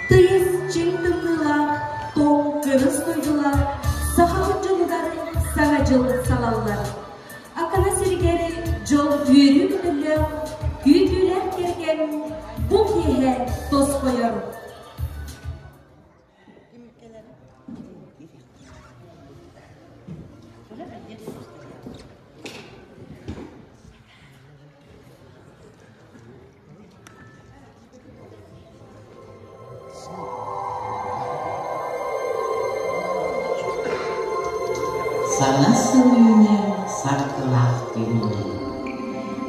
Тыйыс чиҥ тымныылаах, тоҥ көмүс дойдулар сахабыт дьонугар Саҥа дьыл салаллар. Акана сиригэр дьол үөрүү көтөллөөх, күүтүүлээх кэргэн бу киэһэ тосхойор. Саҥа сыл үүнэр саргылаах түүннэр,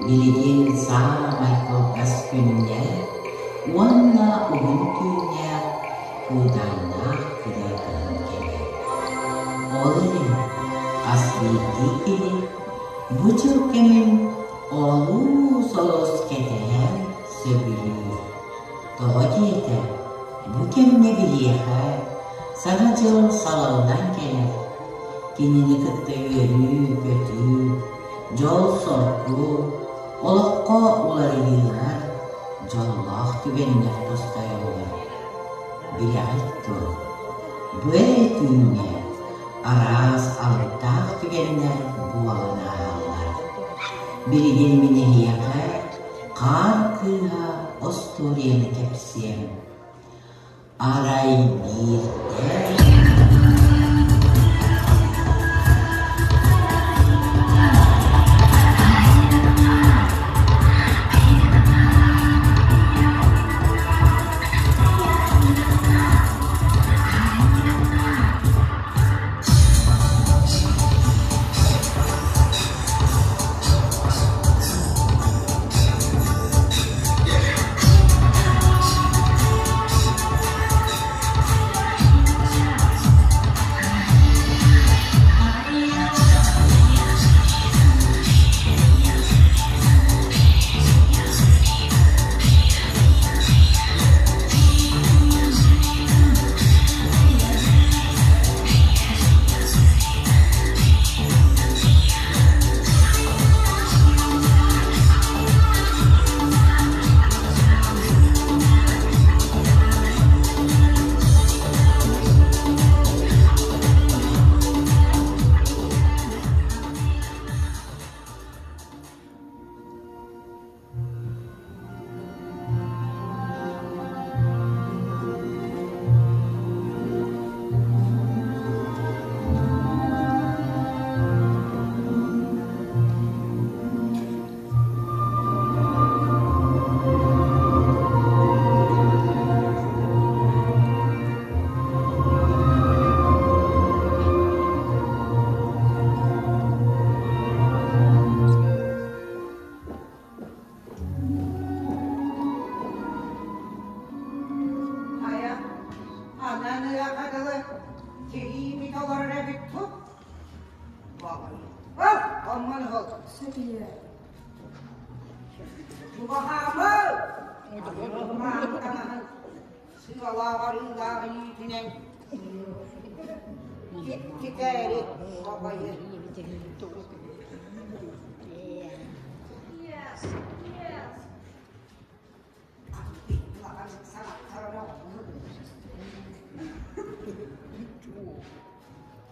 билигин саамай кылгас күннэр уонна уһун түүннээх куудааннаах кырыа кыһын кэлэр. Ол эрэн хас биирдии киһи бу дьыл кэмин олус олус кэтэһэн сөбүлүүр. Тоҕо диэтэр, бу кэмҥэ биһиэхэ Саҥа дьыл салаллан кэлэр, кинини кытта үөрүү-көтүү, дьол-соргу, олоххо уларыйыылар, дьоллоох түгэннэр тосхойоллор. Билэҕит дуо, бу эрэ түүҥҥэ араас алыптаах түгэннэр буолан ааһаллар. Билигин мин эһиэхэ Хаар кыыһа остуоруйаны кэпсиэм. Арай биирдэ Хайа, ананыаха дылы тириимит олорор эбит тук. Оммон уһул. Сөбүлүө. Чугаһаамы! Таҥаһын сыалаах арыылаах илиитинэн кикээри бабайы.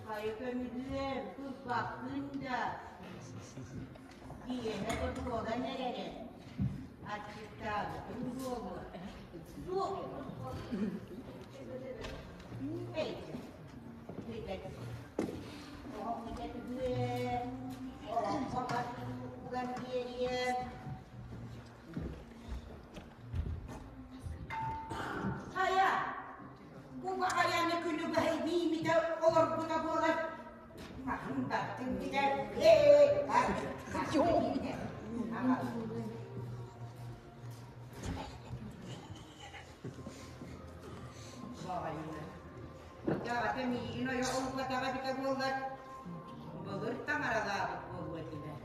Хайа көмүлүөм, турбаккын да, киэһэ да буолан эрэрэ. Аччыктаабытым буолуо. Суох. Эй, билбэт. Оҕом бүтэ түһүө, олоххо уган биэриэ. Хайа, бу баҕайаны күнү быһа миимитэ олорбута буолар. Маһын баттын бүтэр. Баҕайыны. Даҕата миигин ойох ылбатаҕа эбитэ буоллар, былыр таҥаралаабыт буолуо этилэр.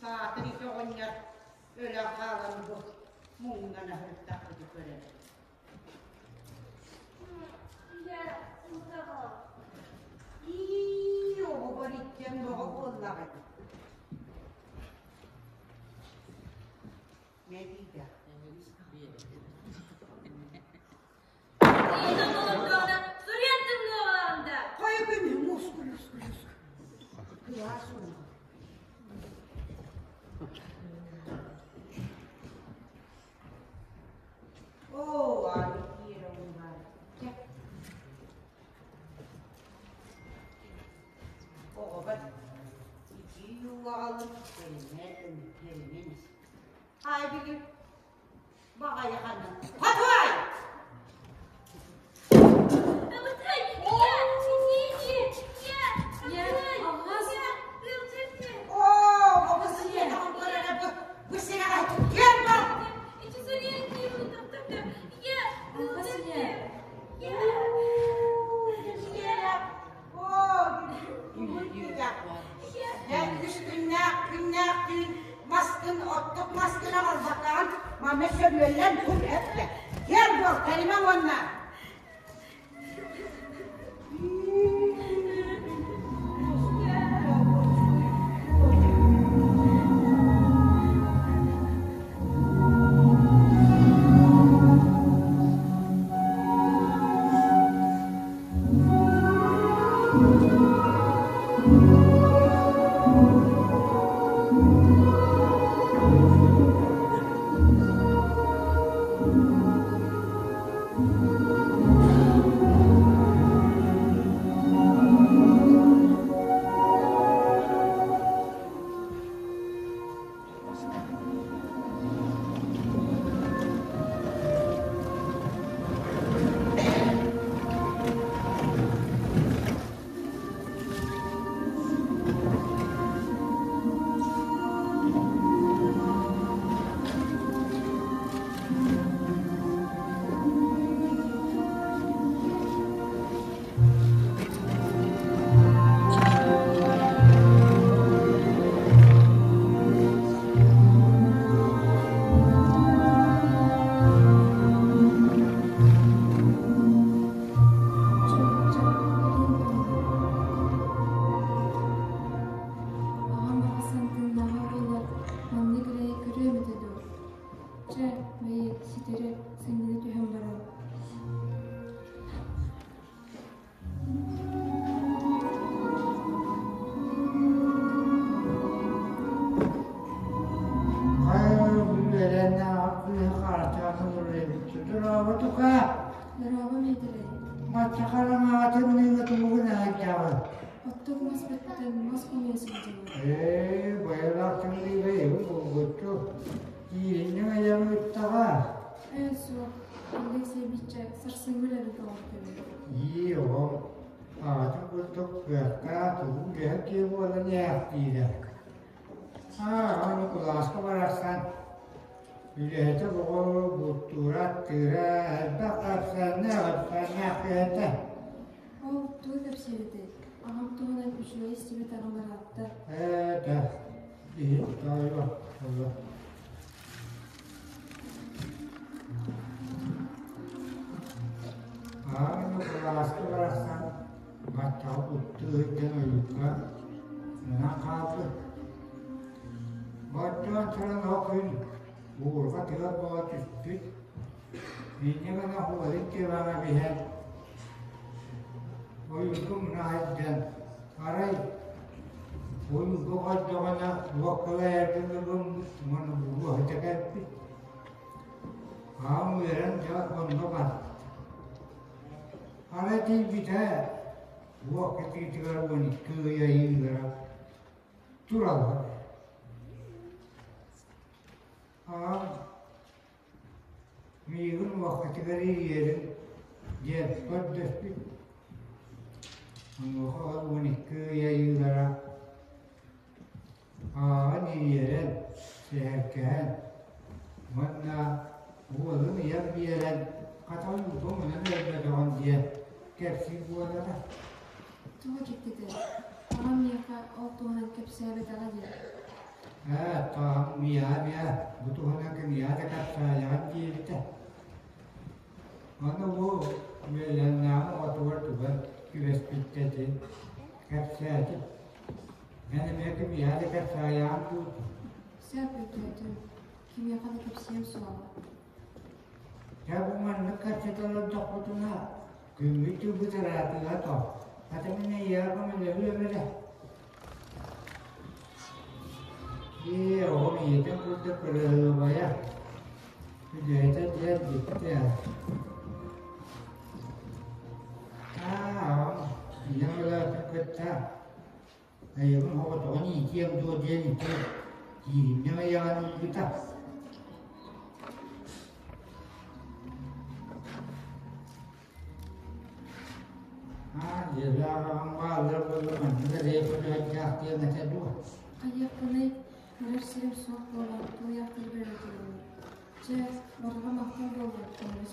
Саатар ити оҕонньор өлөн хаалан бу муҥнан аһырыттахпыты көрөн. Ии, оҕобор иккиэн бөҕө буоллаҕай. Мэдиидэ. Хайа күнү мускул мускул мускул. Кылаас уу. Оо, ааны киирэ уҥаар. Чэ. Оҕобор итии уу аҕалым, тэринэн, тэринэн ис. Ай били баҕайы ханна. Хотуай! Оо, оҕус ийэтэ көрөрө бу бу сирэҕэ киэр бар! Үс күннээх күннээх түүн маскын оттук маскын аҕалбаккаҕын манна сөмүөллэн кум эттэ. Киэр буол, кэлимэ уонна. Аҕам барахсан тыыннааҕа буоллар, маннык эрэйи көрүөм этэ дуо? Чэ, бэйи, ситэри сынньана түһэн баран. Хайа үөрэннээх кыыһы харатаан олорор эбит. Дорообо тука. Дорообо Миитэрэй. Мачча хараҥаҕа тымныыга тумугун аһайдаҕын. Оттук мас бэттэн мас хомуйа сылдьабын. Ээ, байалаах тымныыга эбит булгуччу. Кииринньэҥ айаҥ ыттаҕа. Ээ, суох. Алексеевичча сарсыҥҥы үлэбит оҕортөбүт. Ии, оҕом, аҕатын курдук кыахтаах тугун кэһэн киһи буолан иһээхтиирэ. Аа, аны кылааска барахсан үлэһитэ оҕо бултуура, аттыыра, элбэх кэпсээннээх, эпсээннээх киһи этэ. Ол тугу кэпсиир этэй? Аҕам туһунан үчүгэй истибит аҕам ыраатта. Ээ, да, иһит тоойуо, олор. Аан кылааска барахсан баттаҕа куттуу сылдьан ойуурга мунан хаалбыт. Боччоон туран ол күн буурҕа тыал буола түспүт. Инньэ гына уолун тыабаҕа биһэн ойуурга муна сылдьан арай Ойуурга көрдөҕүнэ уоккалайардыы гыммыт уонна буруоһута кэлбит. Аҕам үөрэн дьэ онно барбыт. Арай тиийбитэ уох кытыытыгар 12 ый айыылара тураллар. Аҕам миигин уоххатыгар ириэрин диэн көрдөспүт. Онуоха ол 12 ый айыылара ааҕан ириэрэн, сэһэргэһэн уонна уолун ыйан биэрэн хата уутун онон өлбөтөҕүн диэн кэпсиир буолара. Туга дьиктитэ, аҕам миэхэ ол туһунан кэпсээбэтэҕэ дии. Ээ, тааһым миэхэ-миэхэ, бу туһунан кимиэхэ да кэпсээйэҕин диэбитэ. Аны бу үөлээннээҕи оҕотугар туган түбэспиттэ ити кэпсээтим. Эн эмиэ кимиэхэ да кэпсээйэҕин дуу? Сөп өйдөөтүм, кимиэхэ да кэпсиэм суоҕа. Дьэ бу маннык кэпсэтэ олордохпутуна, күммүт дьылбыт ыраатыга то, хата мин эйиэхэ көмөлөһүөм эрэ. Ээ, оҕом ийэтин курдук кырыһыабайа, үлэһитэ диэн дьикти Аа, оҕом ийэм өлөөтүн кытта айыбын оҕотоҕун иитиэм дуо диэн ити кииринньэҥ айаҕын ылбыта. Аа, дьиэлээх аҕам бааллар буолла маннык эрэйи көрүһэрдээх диэн этэ дуо? Хайыахпыный, барар сирим суох буолан, туойаахтарбар эрэ турабын. Чэ, барҕа махтал буоллун, көмөлөс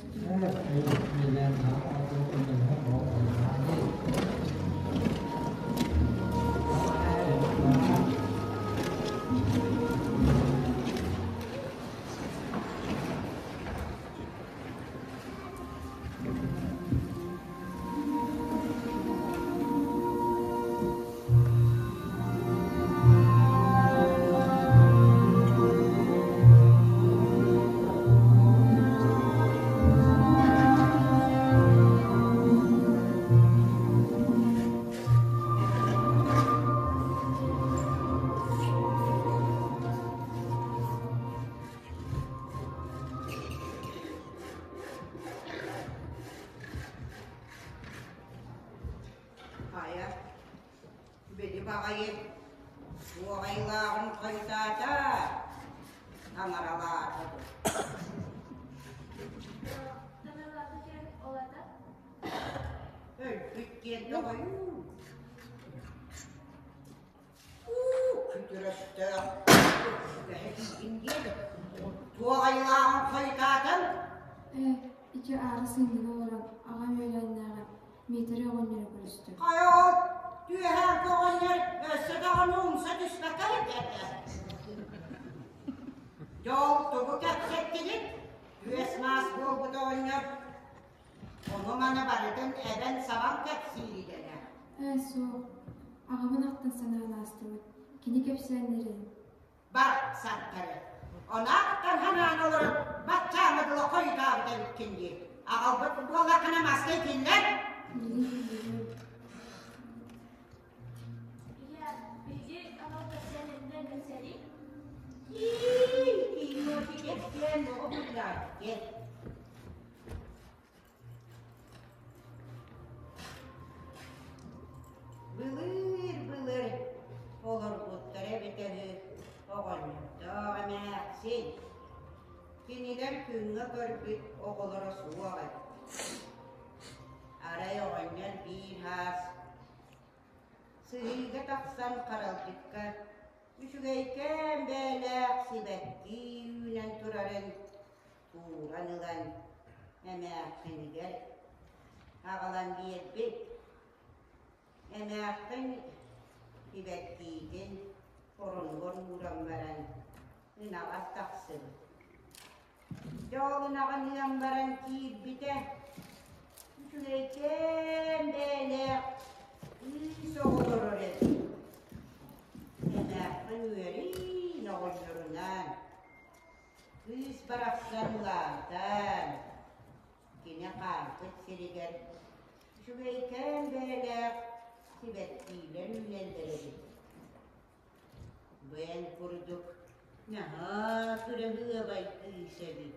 Хайа, били баҕайы уоҕайылааҕын хойутаата, таҥаралаата дуо? Таҥаралаата диэн ол ата? Өлбүт диэн тоҕойуу. Уу, күтүрөстөөх үлэһитиигин диэбит. Туох айылааҕын хойутаатан? Ээ, ити аара сынньана олорон аҕам үөлээннээҕэр Миитэрэй оҕонньору көрүстүм. Хайа ол түөһээҥки оҕонньор өссө даҕаны умса түспэккэ эрдэрдэ. Дьэ ол тугу кэпсэттигит? Түөс-маас буолбут оҕонньор Ону-маны барытын эбэн-сабан кэпсиир идэлээх. Ээ, суох. Аҕабын ахтан санаан аастыбыт. Кини кэпсээннэрин. Бар, сантары. Онаахтан санаан олорон баччааҥҥа дылы хойутаабыт эбиккин дии. Аҕалбыт буоллаххына маска итиллэр. Билин билигин. Ийээ, биһиги аҕал кэпсээннэринэн кэпсээний? Иий, иий, кэпсээн оҕо кэл. Былыыр-былыр олорбуттара эбитэ үһү оҕонньордоох эмээхсин. Кинилэр күҥҥэ көрбүт оҕолоро суох эбит. Арай оҕонньор биир хаас сыһыыга тахсан харалдьыкка үчүгэйкээн бэйэлээх сибэкки үүнэн турарын тууран ылан эмээхсинигэр аҕалан биэрбит. Эмээхсин сибэккиитин оронугар ууран баран ынаҕар тахсыбыт. Дьэ ол ынаҕын ыан баран киирбитэ, үчүгэйкээн бэйэлээх кыыс оҕолорор эбит. Эмээхсин үөрүү оҕонньорунаан Кыыс барахсан улаатан, кини хаампыт сиригэр үчүгэйкээн бэйэлээх сибэккиилэр үүнэллэр эбит. Бу эн курдук наһаа кыраһыабай кыыс эбит.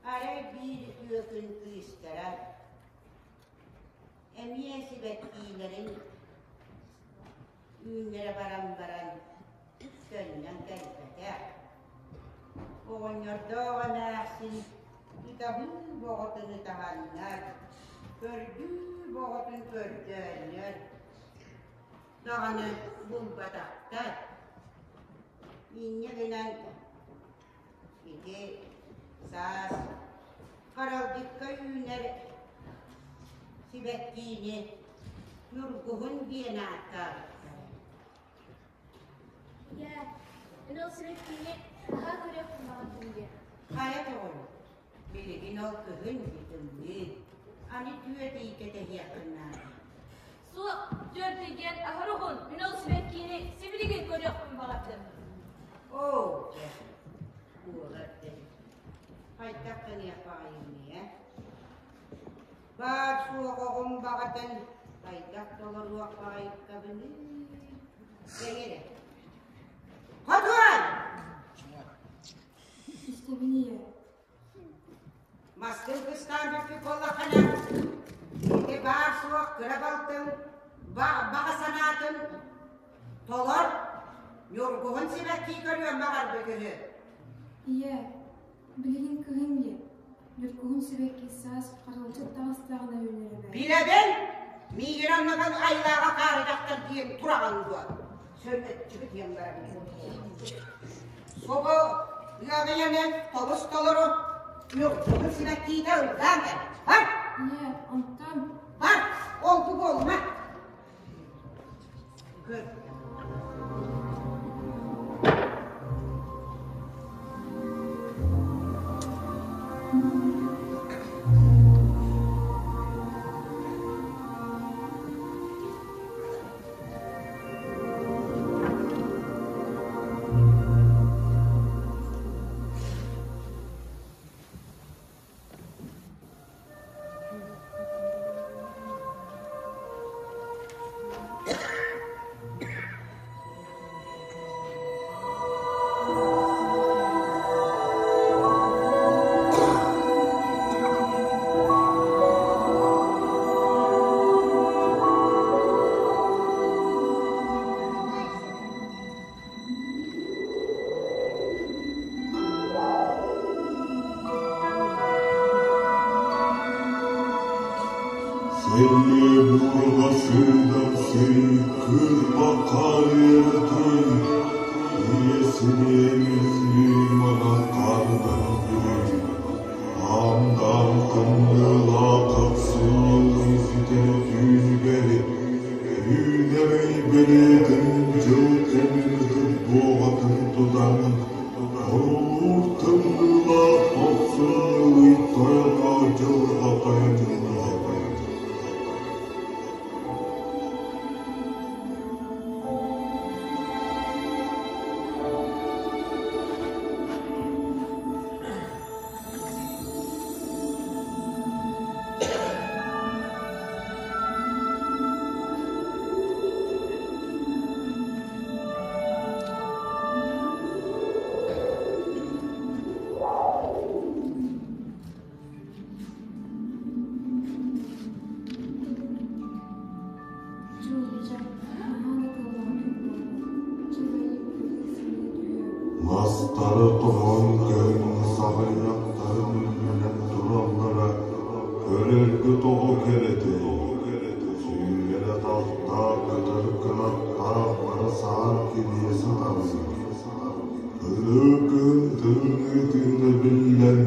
Арай биир үтүө күн кыыстара эмиэ сибэккиилэрин үүннэрэ баран баран төннөн кэлбэтэх. Оҕонньордоох эмээхсин ытаһыы боҕотун ытаһаннар, көрдүү боҕотун көрдөөннөр даҕаны булбатахтар. Инньэ гынан ити саас харалдьыкка үүнэр сибэккиини ньургуһун диэн ааттаабыттар. Ийээ, эн ол сибэккиини наһаа көрүөхпүн баҕардым диэн. Хайа тоҕой, билигин ол кыһын тымныы, аны түөрт ый кэтэһиэххин наада. Суох, түөрт ый диэн аһары уһун, мин ол сибэккиини сибилигин көрүөхпүн баҕардым. Оо, дьэ, буолар дьэ. Хайдах гыныах баҕайыҥный, ээ? Баар суох оҕом баҕатын хайдах толоруох баҕайыккабыный? Бэйэрэ. Хотуой! Истэбин ийэ. Маскын кыстаан бүппүт буоллаххына, ити баар суох кыра балтыҥ баҕа санаатын толор, ньургуһун сибэккии көрүөн баҕарбыт үһү. Ийэ, билигин кыһын диэ. Ньургуһун сибэкки саас харалдьыт таҕыстаҕына үүнэр эбээт. Билэбин, миигин оннугун айлааҕа хаары дьахтар диэн тураҕын дуо? Сөргөччүбүт диэн баран. Собо ыаҕыйаны тобус толору ньургуһун сибэккиитэ ыллаан кэл. Бар! Ийэ, онтон Бар, ол-бу буолума. Көр. Сэрии буурҕа сыыдам сэрии кыырпахха үөрэтэн, ийэ сириэмиллии маҥан хаардарын аам-даам тымныылаах ахсынньы ситэр түүнүгэр үүнэр ый бэлиэтин дьыл кэмин ытык дуоҕатын тутан, орулуур тымныылаах ахсынньы ый тойоно дьылҕа тойонун иһэр. Дьулдьа, наһаа да тыллаах күн буолла. Чэ, бэйи, сымыйа түһүөм. Мастары тоһон көһүн саҕынньахтарын үрдүнэн тураллара көрөргө тоҕо кэрэтий, сүүрэрэ тахтаах көтөр кынаттаах бары саан кириэ сыталлар. Кырыы кыһын тымныы тыына биллэн,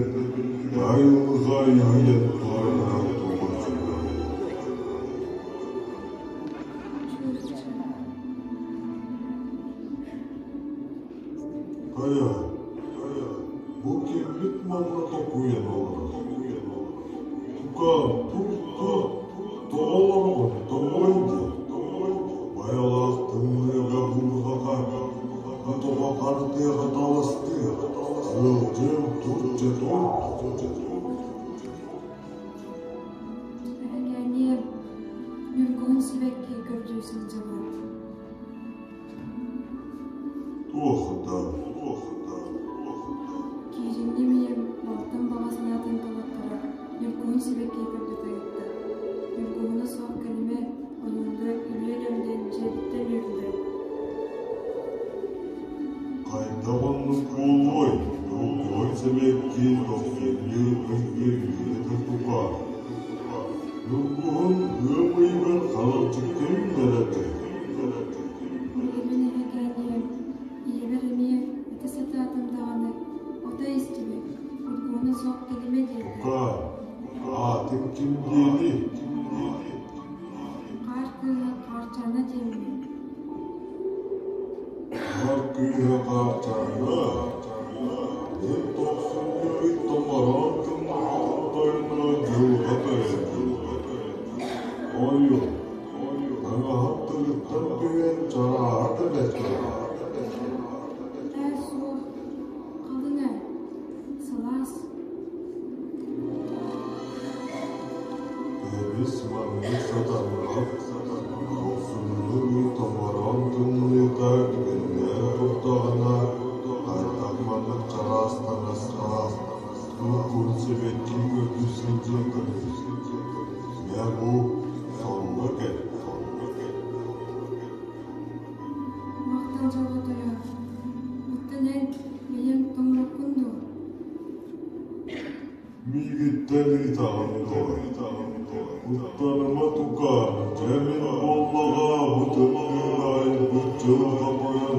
айылҕа иһийэн турара тоҕо үчүгэй. Дьулдьа. Хайа, бу киммит манна токуйан олорор? Тукаам, тур, тоҕо олороҕун, тоҥуй диэн. Байалаах тымныыга буурҕаҕа, тоҕо хардыаҕа таластыа, ыалдьыам тур дьэ тур. Эһэкээниэм, ньургуһун сибэкки көрдүү сылдьабын. Ньургуһун ыам ыйыгар харалдьыкка үүнэр этэ. Билигин эһэкээниэм, ийэбэр эмиэ этэ сатаатым даҕаны, отой истибэт, ньургуһуна суох кэлимэ диэтэ. Тука, аатыҥ ким диэний? Хаар кыыһа Хаарчаана диэммин. Хаар кыыһа Хаарчаана, мин тохсунньу ый томороон тымныытын тойоно дьылҕа тойон. Ойуу, таҥаһым тылыттан түһэн чарааһа да бэрт Ээ, суох, халыҥ ээ, сылаас. Көмүс маннык сатаммат, Тохсунньу ый томороон тымныыта күннээн турдаҕына, хайдах маннык чараас таҥастаах, ньургун сибэкки көрдүү сылдьыаххыный? Дьэ бу сонно кэл Махтал дьолго тойон, оттон эн бэйэҥ тоҥмоккун дуо? Миигиттэн ыйытаҕын дуо? Куттаныма тукаам, дьэ мин буоллаҕа бу тымныыны айбыт дьылҕа тойон.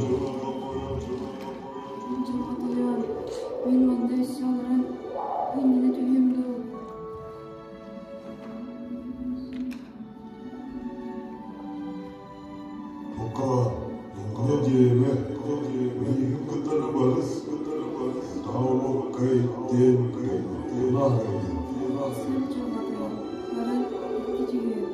Дьылҕа тойон, мин манна өссө олорон иннинэ түһүөм дуу? Пока инньэ диэмэ, миигин кытары барыс, Тауроккай диэн толкуна аһыйдым. Сөп дьылҕа баран икки түһүөм.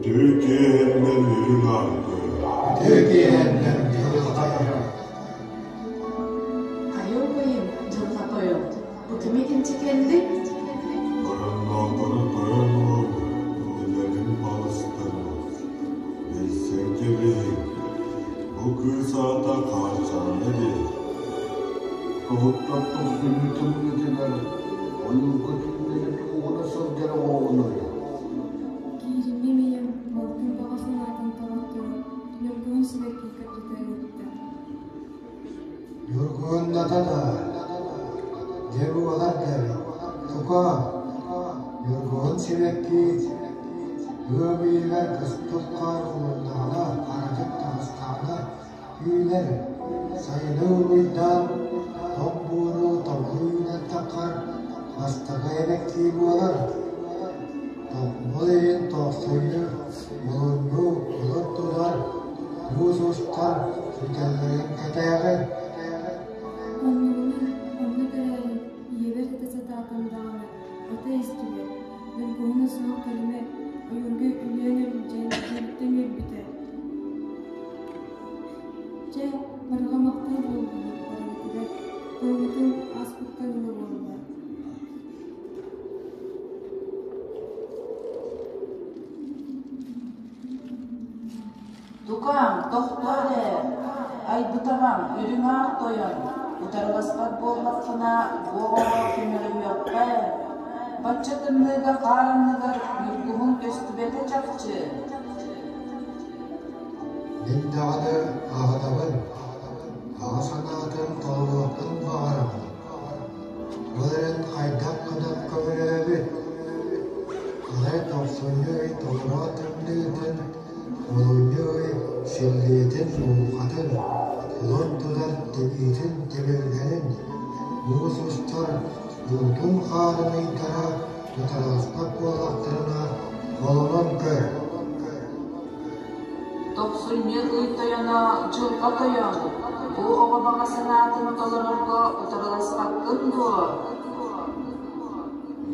Үтүө киэһэннэн үрүҥ ааргы. Үтүө киэһэннэн дьылҕа тойон. Хайа убайым, дьылҕа тойон, бу кими илдьэ кэллиҥ? Бараннаахтары тойон уол, иннилэрин балыстарын билсэн кэбиһиҥ. Бу кыыс аата Хаарчаана диэн. Тоһуттар тохсунньу тымныытыгар ойуурга түүннэри тууһуна сылдьар оҕоҕунуй? Киириммим ийэм балтын баҕа санаатын толотторо Ньургуһун сибэкки көрдөтө ыытта. Ньургуһунната да, дьэ буолар да эбит, тука, Ньургуһун сибэкки ыам ыйыгар кыстык хаар уулуннаҕына, харатык таҕыстаҕына үүнэр, сайыны уруйдаан, тоҥ буору тобулу үүнэн таххар бастакы эбэктии буолар. Ол иһин тохсунньу, олунньу былыт тутар, муус устар сүтэллэрин кэтээҕин. Оннугунан оннук эрээри ийэбэр этэ сатаатым даҕаны, отой истибэт, ньургуһуна суох кэлимэ, ойуурга үлүөн өлүлдьэн дьиэбиттэн үөрбүтэ. Чэ, барҕа махтал буоллунар барыгытыгар, тылгытын ааспыкка дылы буолла. Тукаам, тохтоо эрэ, айбытаҕам, үрүҥ аар тойон, утарыласпат буоллаххына, бу оҕоҕо көмөлөһүөххэ. Бачча тымныыга хаар анныгар ньургуһун көстүбэтэ чахчы. Мин даҕаны аҕынабын, баҕа санаатын толоруохпун баҕарабын. Ол эрэн хайдах гынан көмөлөһөбүт? Арай тохсунньу ый толороо тымныытын, олунньу ый силлиэтин муҥхатын, кулун тутар тибиитин тибилгэнин, муус устар уутун хаарын ыйдара утарыласпат буоллахтарына, холонон көр. Тохсунньу ый тойоно Дьылҕа Тойон, бу оҕо баҕа санаатын толорорго утарыласпаккын дуо?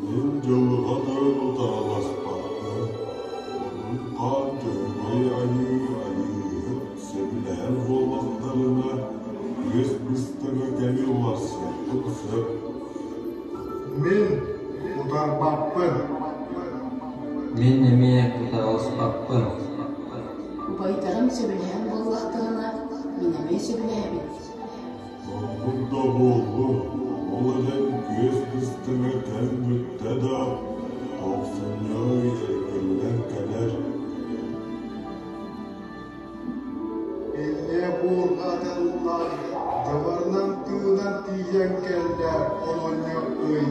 Мин Дьылҕа Тойон утарыласпакка, Одун хаан Дьөһөгөй Айыы Айыыһыт сөбүлэһэр буоллахтарына, күөс быстыҥа кэми уларсыахпын сөп. Мин утарбаппын. Мин эмиэ утарыласпаппын. Убайдарым сөбүлэһэр буоллахтарына, мин эмиэ сөбүлэһэбин. Оннук да буоллун, ол эрэн күөс быстыҥа кэм бүттэ да, тохсунньу ый эргиллэн кэлэр. Инньэ буурҕа атыллан, дьабарынан тыынан тиийэн кэллэ олунньу ый.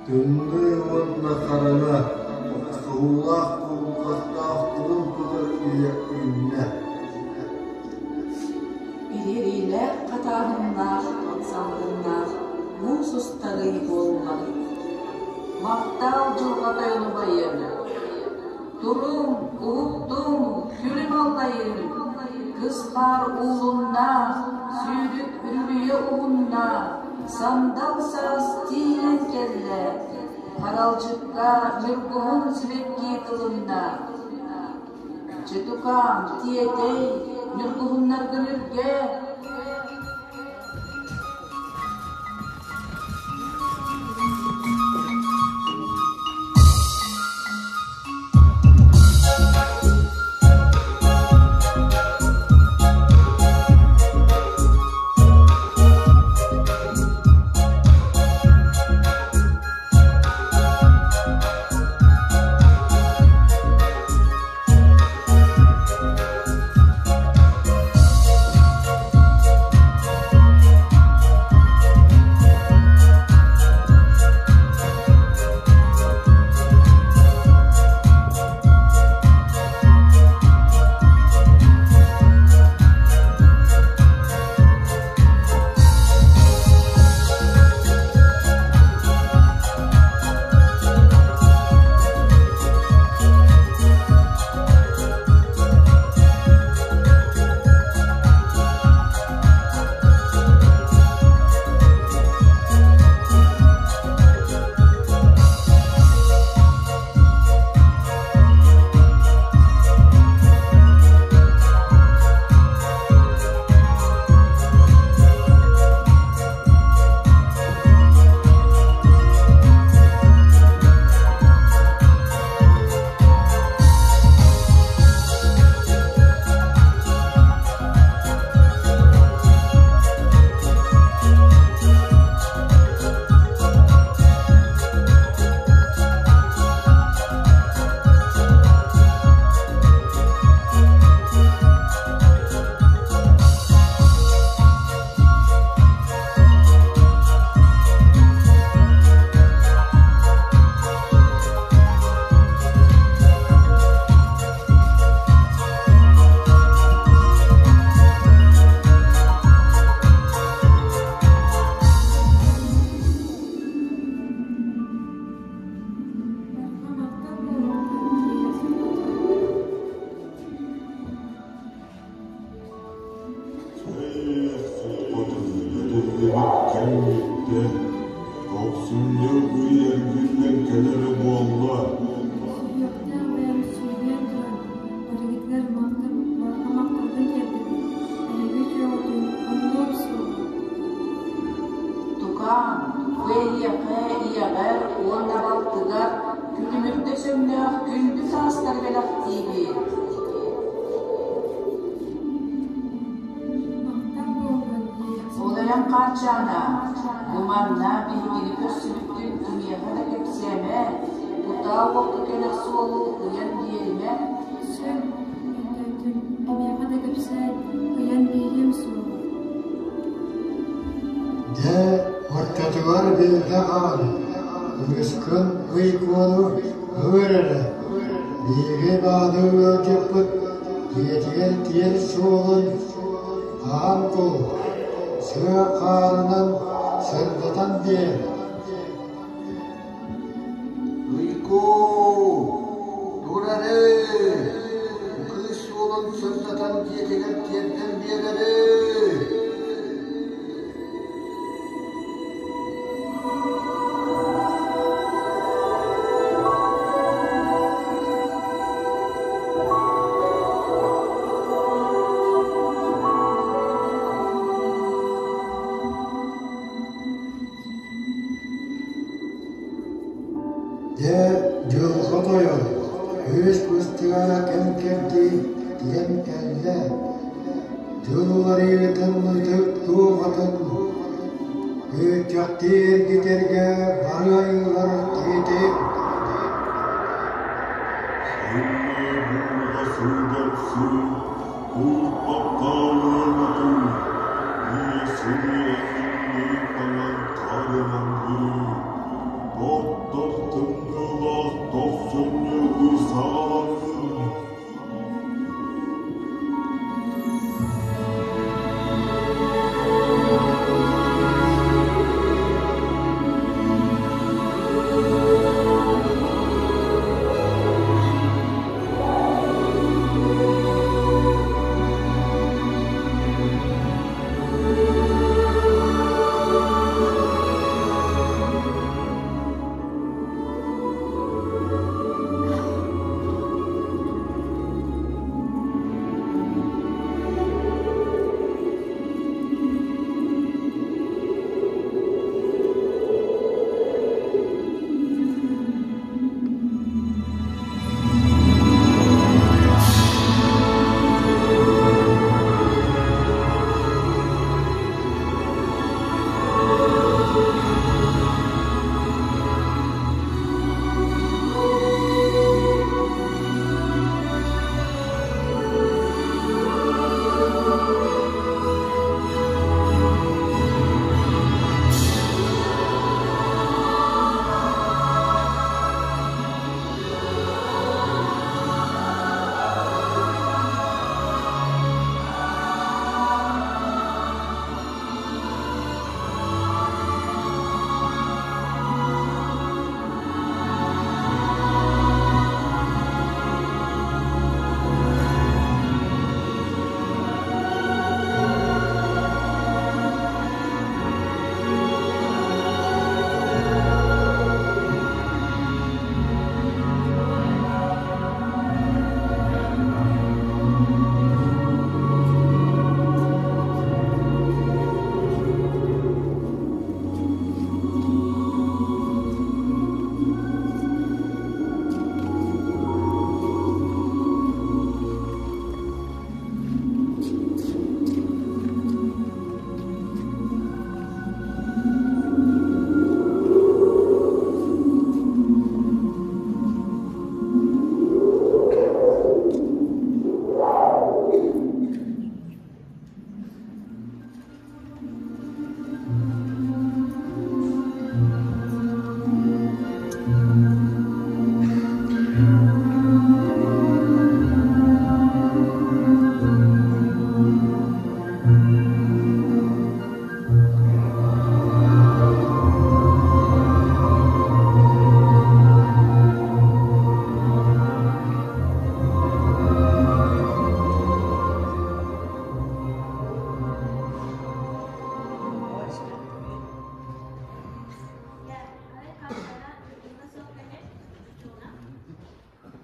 Тымныы уонна хараҥа, охсуһуулаах кулгахтаах кулун тутар үйэ үүннэ. Ириэриилээх хатааһыннаах салгыннаах муус устар ый буолла. Махтал дьылҕа тойон убайым! Туруҥ, уһуктуҥ, күлүм аллайыҥ! Кыс хаар уулунна, сүүрүк үрүлүйэ уһунна, сандал саас тиийэн кэллэ, харалдьыкка ньургуһун сибэкки тылынна. Чытукаам, тиэтэй, ньургуһуннаргын үргээ! Барҕа махтал буолуохтун киэһэ сырдатан. Хотуннарыллыбыт кэм бүттэ, тохсунньу ый эргиллэн кэлэрэ буолла. Сүһүөхтээх бэйэм сүүйэн туран, барыгытыгар махтал, барҕа махталбын тиэрдэбин. Эһиги үтүөҕүтүн умнуом суоҕа. Тукаам, бу эйиэхэ, ийэҕэр уонна балтыгар күлүмүрдэс өҥнөөх күндү таастары бэлэхтиибит. Махтал буоллун диэхсит. Ол эрэн Хаарчаана, бу манна биһигини көрсүбүккүн кимиэхэ да кэпсээмэ, кутаа уокка кэлэр суолу ыйан биэримэ. Сөп, өйдөөтүм, кимиэхэ да кэпсээн, ыйан биэриэм суоҕа. Дьэ, оччотугар Билгэ хаан, кыыскын ый куону ыҥыр эрэ, биһиги баады ыалдьыппыт дьиэтигэр тиэр суолун хаһан кул, сыа хаарынан сырдатан биэр. Уйгу, тур эрэ, кыыс суолун сырдатан дьиэтигэр тиэрдэн биэрэри. Дьэ, дьылҕа тойон, үс быстыга кэм-кэрдии тиийэн кэллэ, дьыл уларыйыытын ытык дууһатын күччэхтии эргитэргэ бары айыылар тиитиҥ. Сымыы буурҕа сыыдамсыы, куурбахтаан ытыы, ийэ сылы тымныы таҥан хаарынан бүрүү, Тоттор тымныылаах тохсунньу ый саҕаланнын.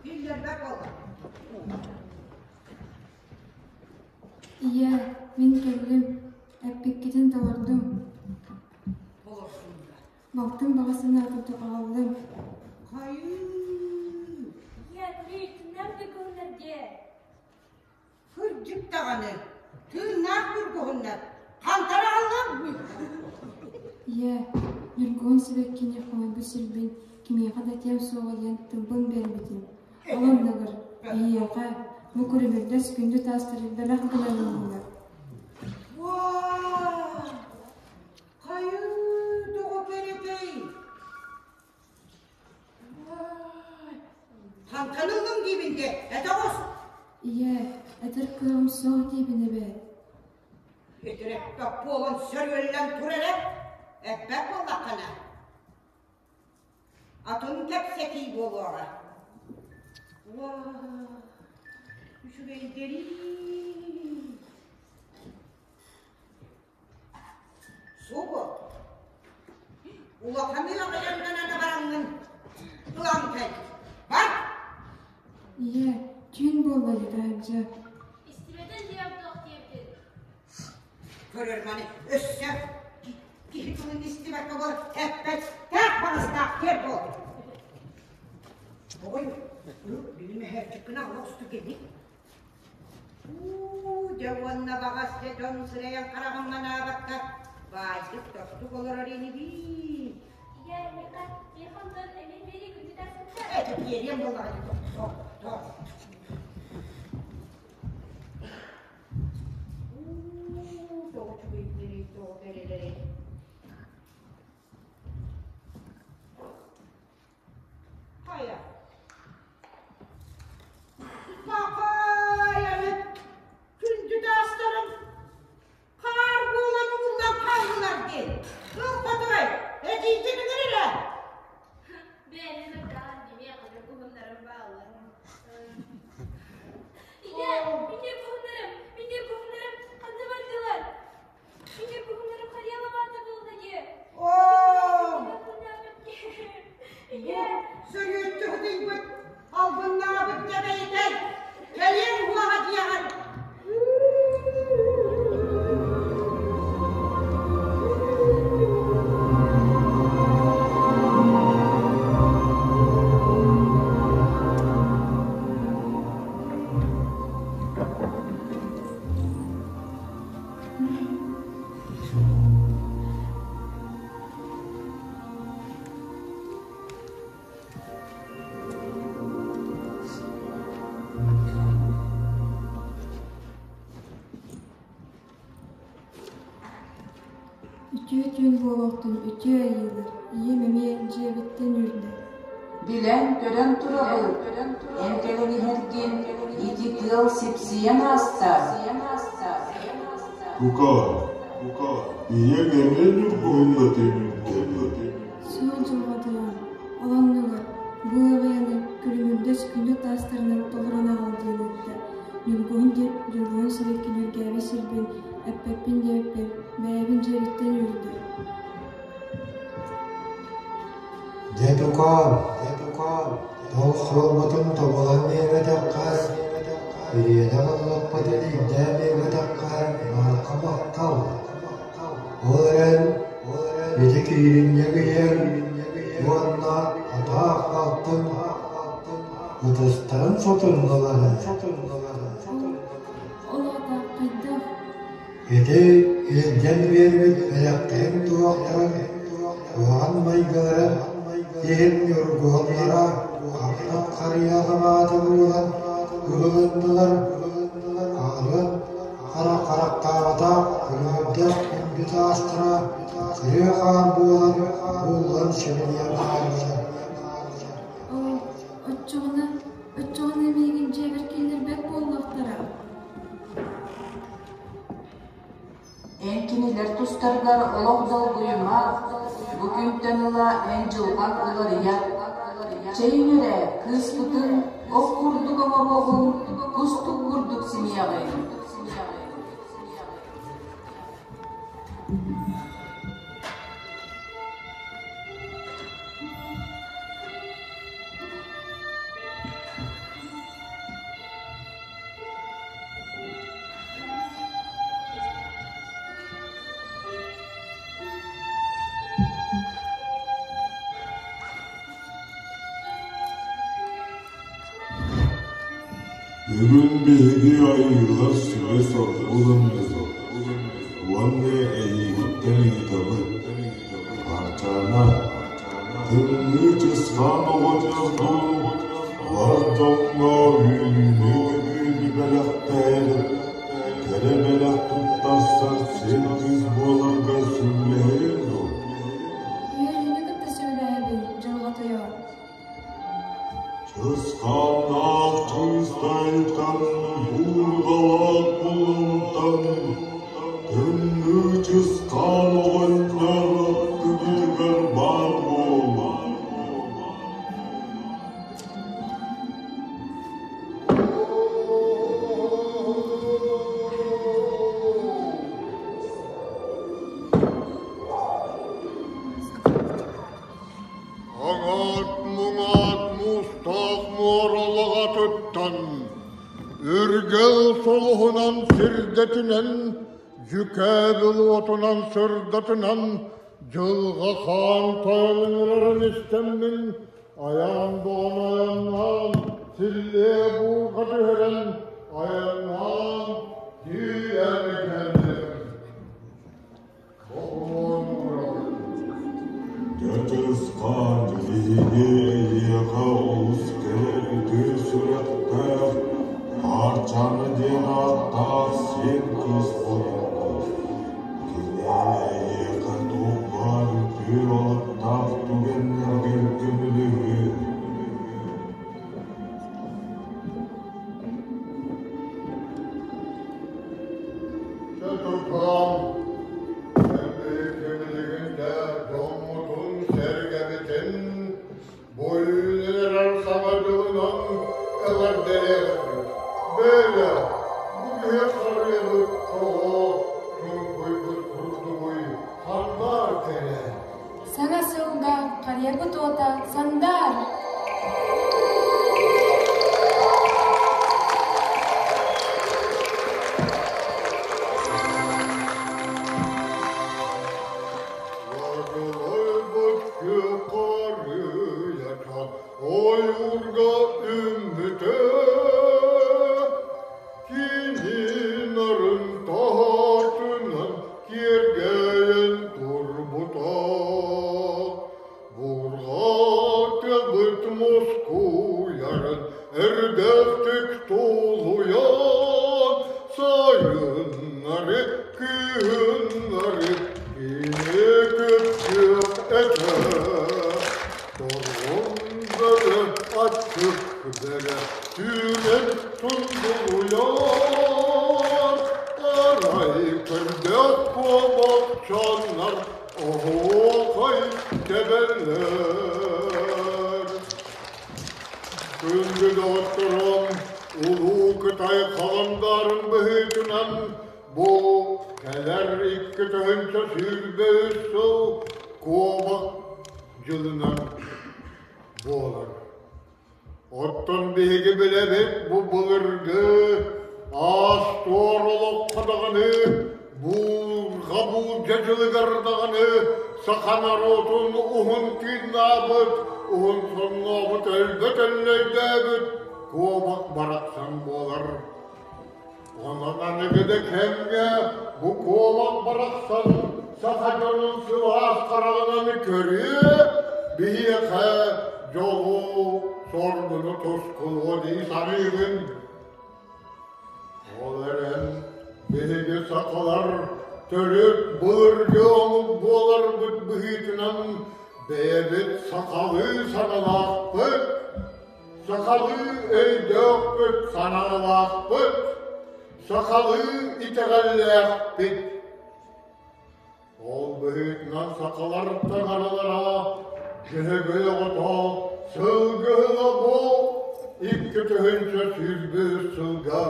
Биллэрбэт буолла. Ийээ, мин кэллим, эппиккитин толордум. Балтым баҕа санаатын аҕаллым. Хайыы! Ийээ, көрүүй, тыыннаах ньургуһуннар диэ. Кырдьык даҕаны, тыыннаах ньургуһуннар хантан аҕаллаҥ? Ийээ, ньургуһун сибэккини хомуйбут сирбин кимиэхэ да этиэм суоҕа диэн тылбын биэрбитим. Ол оннугар эйиэхэ бу күрүмүрдэс күндү таастары бэлэх гынан ыллылар. Уа! Хайыы, тоҕо кэрэтэй? Хантан ыллыҥ диибин дии, этэ оҕус! Ийээ, этэр кыаҕым суох диибин эбээт. Этэр эппэт буолан сөрүөллэн тур эрэ, эппэт буоллаххына, атын кэпсэтии буолуоҕа. Уа, үчүгэйдэрий. Субу улахан ыаҕайаннанан бараҥҥын ылан кэл. Бар! Ийээ, түүн буолла дии таһырдьа. Истибэтин диэм туох диэбитин. Көрөр маны өссө киһи тылын истибэккэ буолар эппэт таах баҕастаах киэр буол. Элбэхпин аҕала охсуту кэлик. Уу, дьэ уонна баҕас дьэ дьон сырэйэн хараҕын манаабакка баайдык тостук олорор инибиит. Ийээ, миэхэ, миэхэ онтон эмиэ биэрии күндү тахсыбыта. Эти биэриэм буоллаҕа дии, тохтоо, тохтоо. Уу, тоҕо үчүгэйдэрий, тоҕо кэрэлэрий. Хайа? Папайаны күндү таастарын хаар буолан ууллан хааллылар дии. Ыл хотуой, эдьиийгин ыҥыр эрэ. Бэйэни нырдаан эмиэ ханнык уһуннарым бааллар. Ийэ, ийэ куһуннарым, ийэ куһуннарым ханна бардылар? Ийэ куһуннарым харыйалабаата буолла дии. Оо! Ийэ! Сөрүөттү ытыйбыт, албыннаабыт дьэбэйитэн, кэлиэҥ уоҕа диэҕин. Үтүө түүн буолуохтун үтүө айыылар, ийэм эмиэ дьиэбиттэн үүрдэ. Билэн-көрөн турабын, эн кэлэн иһэргин ити тыал сипсийэн ааста. Тука, ийэҥ эмиэ ньургуһунна төнүннэ. Суон дьылҕатыгар, ол оннугар бу ыаҕайаны күлүмүрдэс күндү таастарынан толорон аҕал диэн ыытта. Ньургуһун диэн Ньургуһун сибэкки нүргээбит сирбин эппэппин диэбиппэр, бэйэбин дьиэбиттэн үүрдэ. Дьэ тукаам, ол суолбутун тобулан биэрбэтэххэ, ириэнэх ыллыкпытын ирдээн биэрбэтэххэ барҕа махтал. Ол эрэн, ити кииринньэҥ ийэҥ уонна атаах балтыҥ ытыстарын сотуннулар Ол аата хайдах? Ити илдьэн биэрбит бэлэхтэрин туһахтарын куһаҕан майгыларын иһин ньургуһуннара хантан харыйа лабаата буолан ыһылыннылар, хаалыан хара харахтаабатах күлүмүрдээх күндү таастара кырыа хаар буолан ууллан симэлийэн хааллылар. Оо, оччоҕуна, оччоҕуна миигин дьиэбэр киллэрбэт буоллахтара. Эн кинилэр тустарыгар олох долгуйума, бу күнтэн ыла эн дьылҕаҥ уларыйар. Чэйиҥ эрэ, кыыспытын ох курдук оҥоруоҕуҥ, кустук курдук симиэҕиҥ. Бүгүн биһиги айыылар сүбэ-соргу ылынныбыт уонна эйигиттэн ыйытабыт: Арчаана, тымныы чысхаан оҕонньордуун бар дьоҥҥо үөрүүнү-көтүүнү бэлэхтээн, кэрэ бэлэх туттарсар син кыыс буоларга сөбүлэһэриҥ дуо? Үөрүүнү кытта сөбүлэһэбин, дьылҕа тойон. Чысхааннаах чыыстайтан, буурҕалаах булунтан, тымныы чысхаан оҕонньор аттыбытыгар баар буолла. Аҥаат-муҥаат муустаах муоралаҕатыттан, үргэл солуһунан сирдэтинэн, дьүкээбил уотунан сырдатынан, дьылҕа хаан тойон ыҥырарын истэммин, айаан доҕон айаннаан, силлиэ буурҕа түһэрэн айаннаан тиийэн кэллим. Бокуон уурабын. Дьэ Чысхаан, биһиги эйиэхэ олус кэрэ үтүө сүрэхтээх, Хаарчаана диэн ааттаах сиэн кыыс оҕолонно. Кини эйиэхэ туох баар үтүө алыптаах түгэннэргэр көмөлөһүө. Чэ туркаам, Кэмилигин да дьоммутун-сэргэбитин бу үүнэн саҥа дьылынан эҕэрдэлиэхпит. Бэйэ, бу киһи харыйабыт тоҕо чуҥкуйбут курдугуй, ханнаар кэрэ? Саҥа сылга харыйабыт уота сандаар! Аргылайбыт күөх харыйачан ойуурга үүммүтэ Кини нарын таһаатынан киэргэйэн турбута. Бурҕатыгыт мускуйарын эрдэхтик тулуйан, сайыннары, күһүннэри кини күп-күөх этэ. Торун бөрө, аччык бөрө түүнүн тундулуйар, арай көрбөт куобахчаннар оһуохай тэбэллэр. Күндү доҕотторум, Улуу Кытай халандаарын быһыытынан бу кэлэр 2023 сыл куобах дьылынан буолар. Оттон биһиги билэбит бу былыргы аас-туор олоххо даҕаны, буурҕа буулдьа дьылыгар даҕаны саха норуотун уһун тыыннаабыт, уһун соннообут өлбөт өллөйдөөбүт куобах барахсан буолар. Онон аныгы да кэмҥэ бу куобах барахсан саха дьонун сылаас хараҕынан көрүө, биһиэхэ дьолу, соргуну тускулуо дии саныыбын. Ол эрэн биһиги сахалар төрүт былыргы омук буоларбыт быһыытынан бэйэбит сахалыы саналаахпыт, Сахалыы өйдөөхпүт, санаалаахпыт, сахалыы итэҕэллээхпит. Ол быһыытынан сахалар таҥаралара Дьөһөгөй оҕото сылгыһыла бу 2023 сылга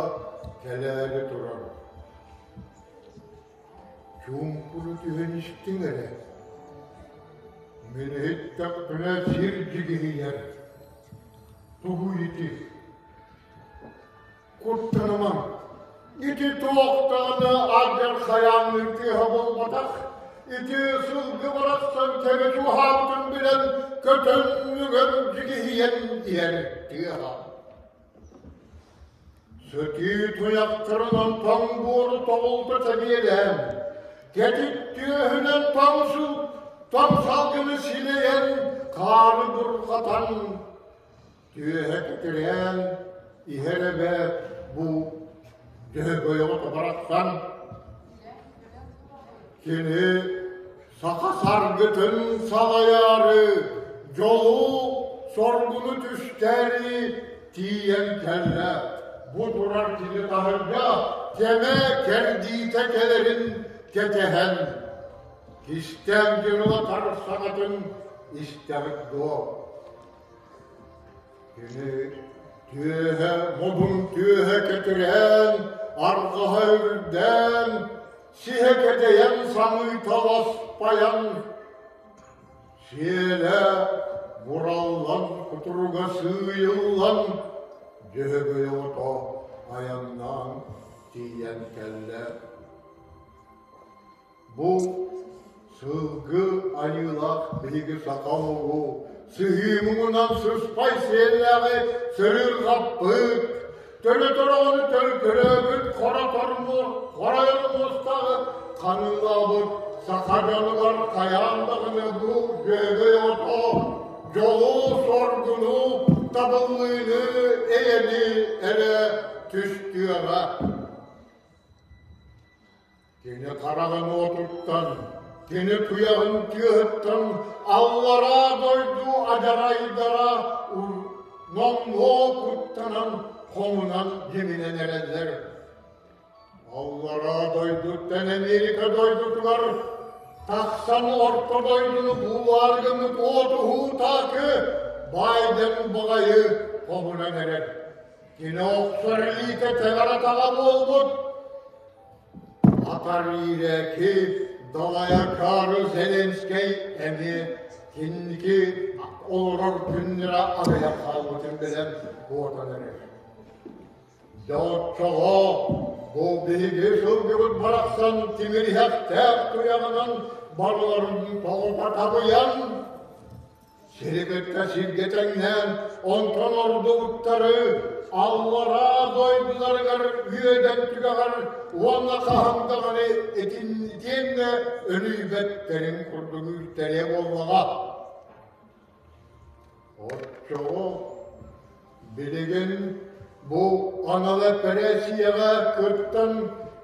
кэлээри турар. Чуумпуну түһэн истиҥ эрэ. Мин иһиттэхпинэ сир дьигиһийэр. Тугуй ити? Куттанымаҥ. Ити туох даҕаны алдьархайаанныыр тыаһа буолбатах. Ити сылгы барахсан кэмэ чугаһаабытын билэн, көтөн үҥэн дьигиһийэн иһэр тыаһа. Сытыы туйахтарынан тоҥ буору тоҕулта тэбиэлээн, кэтит түөһүнэн тоҥ сыл, тоҥ салгыны силэйэн, хаары бурҕатан, түөһэ кэтирээн иһэр эбээт бу Дьөһөгөй оҕото барахсан. Кини саха саргытын салайаары, дьолу, соргуну түстээри тиийэн кэллэ. Бу турар кини таһырдьа кэмэ кэрдиитэ кэлэрин кэтэһэн, кистээн дьырылатар саҥатын истэҕит дуо? Кини түөһэ модун түөһэ кэтирээн, арҕаһа үрдээн, сиһэ кэдэйэн самыыта ласпайан, сиэлэ бураллан кутуруга сыыйыллан, Дьөһөгөй оҕото айаннаан тиийэн кэллэ. Бу сылгы айыылаах биһиги саха омугу Сыһыы муҥунан сыспай сиэллээҕи сырыырҕаппыт, төрөтөр оҕону төлкөлөөбүт хоройор муостааҕы ханыылаабыт саха дьонугар хайаан даҕаны бу дьүөгэй ото дьолу-соргуну, табыллыыны, эйэни эрэ түстүөҕэ. Кини хараҕын уотуттан, кини туйаҕын тыаһыттан аллараа дойду адьарайдара номнуо куттанан хомунан дьиминэн эрэллэр. Аллараа дойдуттан Америка дойдутугар тахсан орто дойдуну буулаары гыммыт уотуһуу-таакы Байден баҕайы хомунан эрэр. Кини охсор илиитэ тэбэр атаҕа буолбут. Атар иирэки Далайакаары Зеленскэй эмиэ инники олорор күннэрэ аҕыйах хаалбытын билэн куотан эрэр. Дьэ оччоҕо бу биһиги сылгыбыт барахсан тимириһэхтээх туйаҕынан барыларын тоҕута табыйан Сири кытта сиргэ тэҥнээн, онтон ордубуттары аллараа дойдуларыгар үөдэн түгэҕэр уонна хаһан даҕаны итиннэ өлүйбэттэрин курдук үүттэриэ буоллаҕа. Оччоҕо билигин бу анал эпэрээссийэҕэ кыттан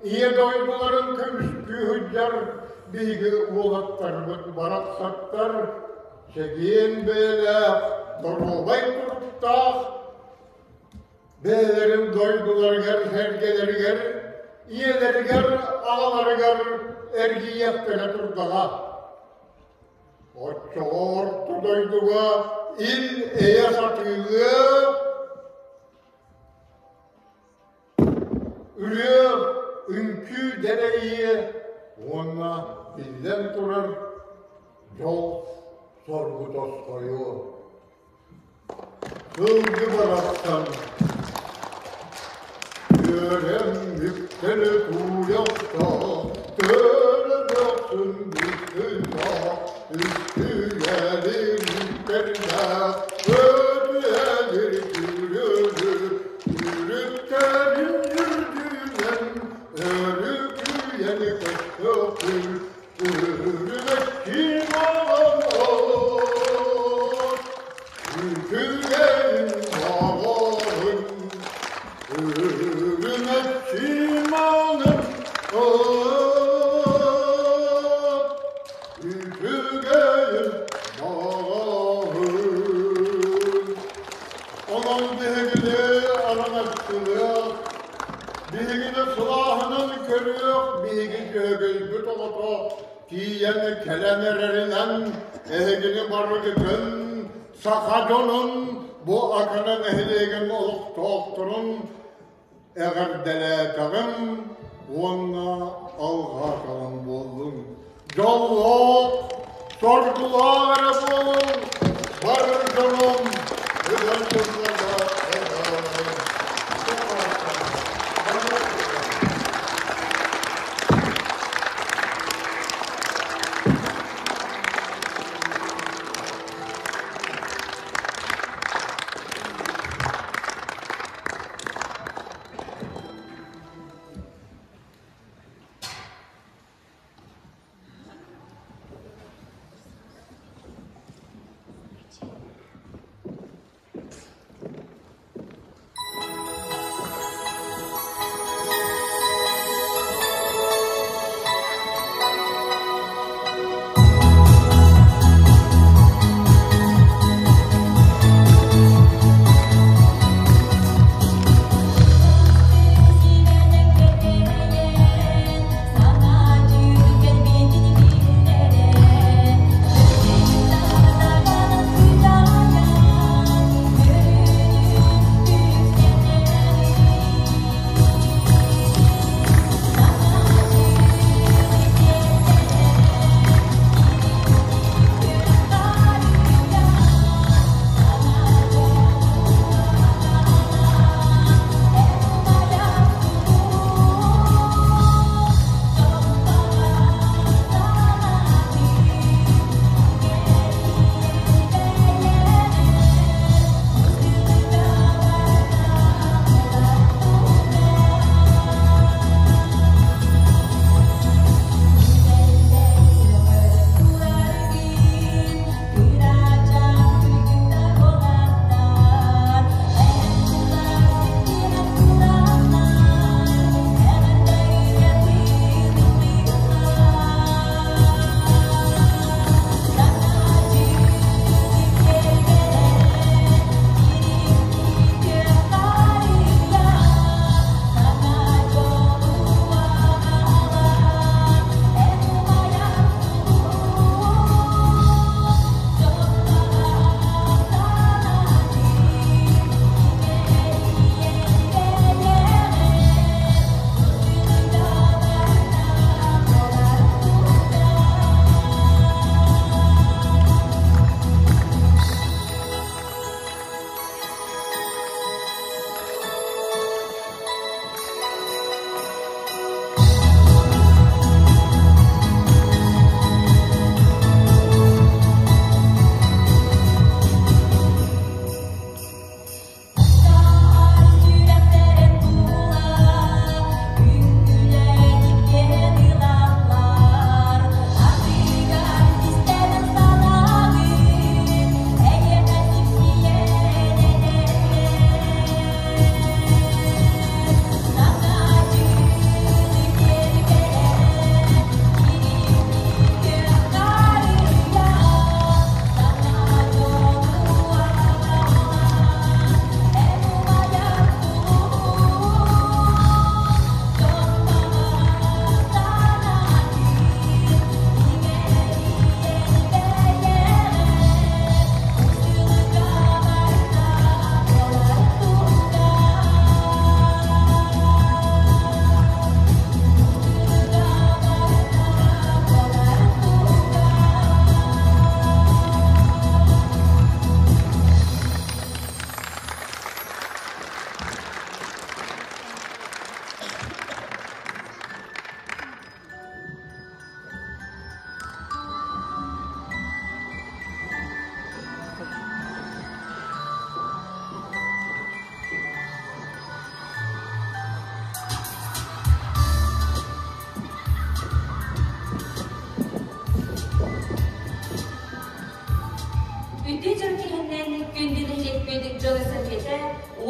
Ийэ дойдуларын көмүскүү сылдьар биһиги уолаттарбыт барахсаттар чэгиэн бэйэлээх, доруобай туруктаах бэйэлэрин дойдуларыгар, сэргэлэригэр, ийэлэригэр, аҕаларыгар эргийиэхтэрэ турдаҕа. Оччоҕо орто дойдуга ил-эйэ сатыылыа, ырыа, үҥкүү дэлэйиэ уонна биллэн турар дьол соргу тосхойуо. Сылгы барахсан үөрэн үктэли тууйахта, төрөн өхсүн бүттүнэ, үстүйэлин үктэрдээх, өтүһэлир күрүлү, үрүктэрин үрдүнэн, өрүкүйэни көстөкүл, Үрүмэччи маҕан үтүгэн маҕан үрүмэччи маҥан үтүгэн маҕан Онон биһигини араҥаччылыах, биһигини сылааһынан көрүөх, биһиги дьөһөгөйбүт оҕото тиийэн кэлэн эрэринэн эһигини барыгытын саха дьонун бу Акана нэһилиэгин олохтоохторун эҕэрдэлээтэҕим уонна алҕаатаҕым буоллун. Дьоллоох, соргулаах эрэ буолуҥ, бары дьонум ыган тыллара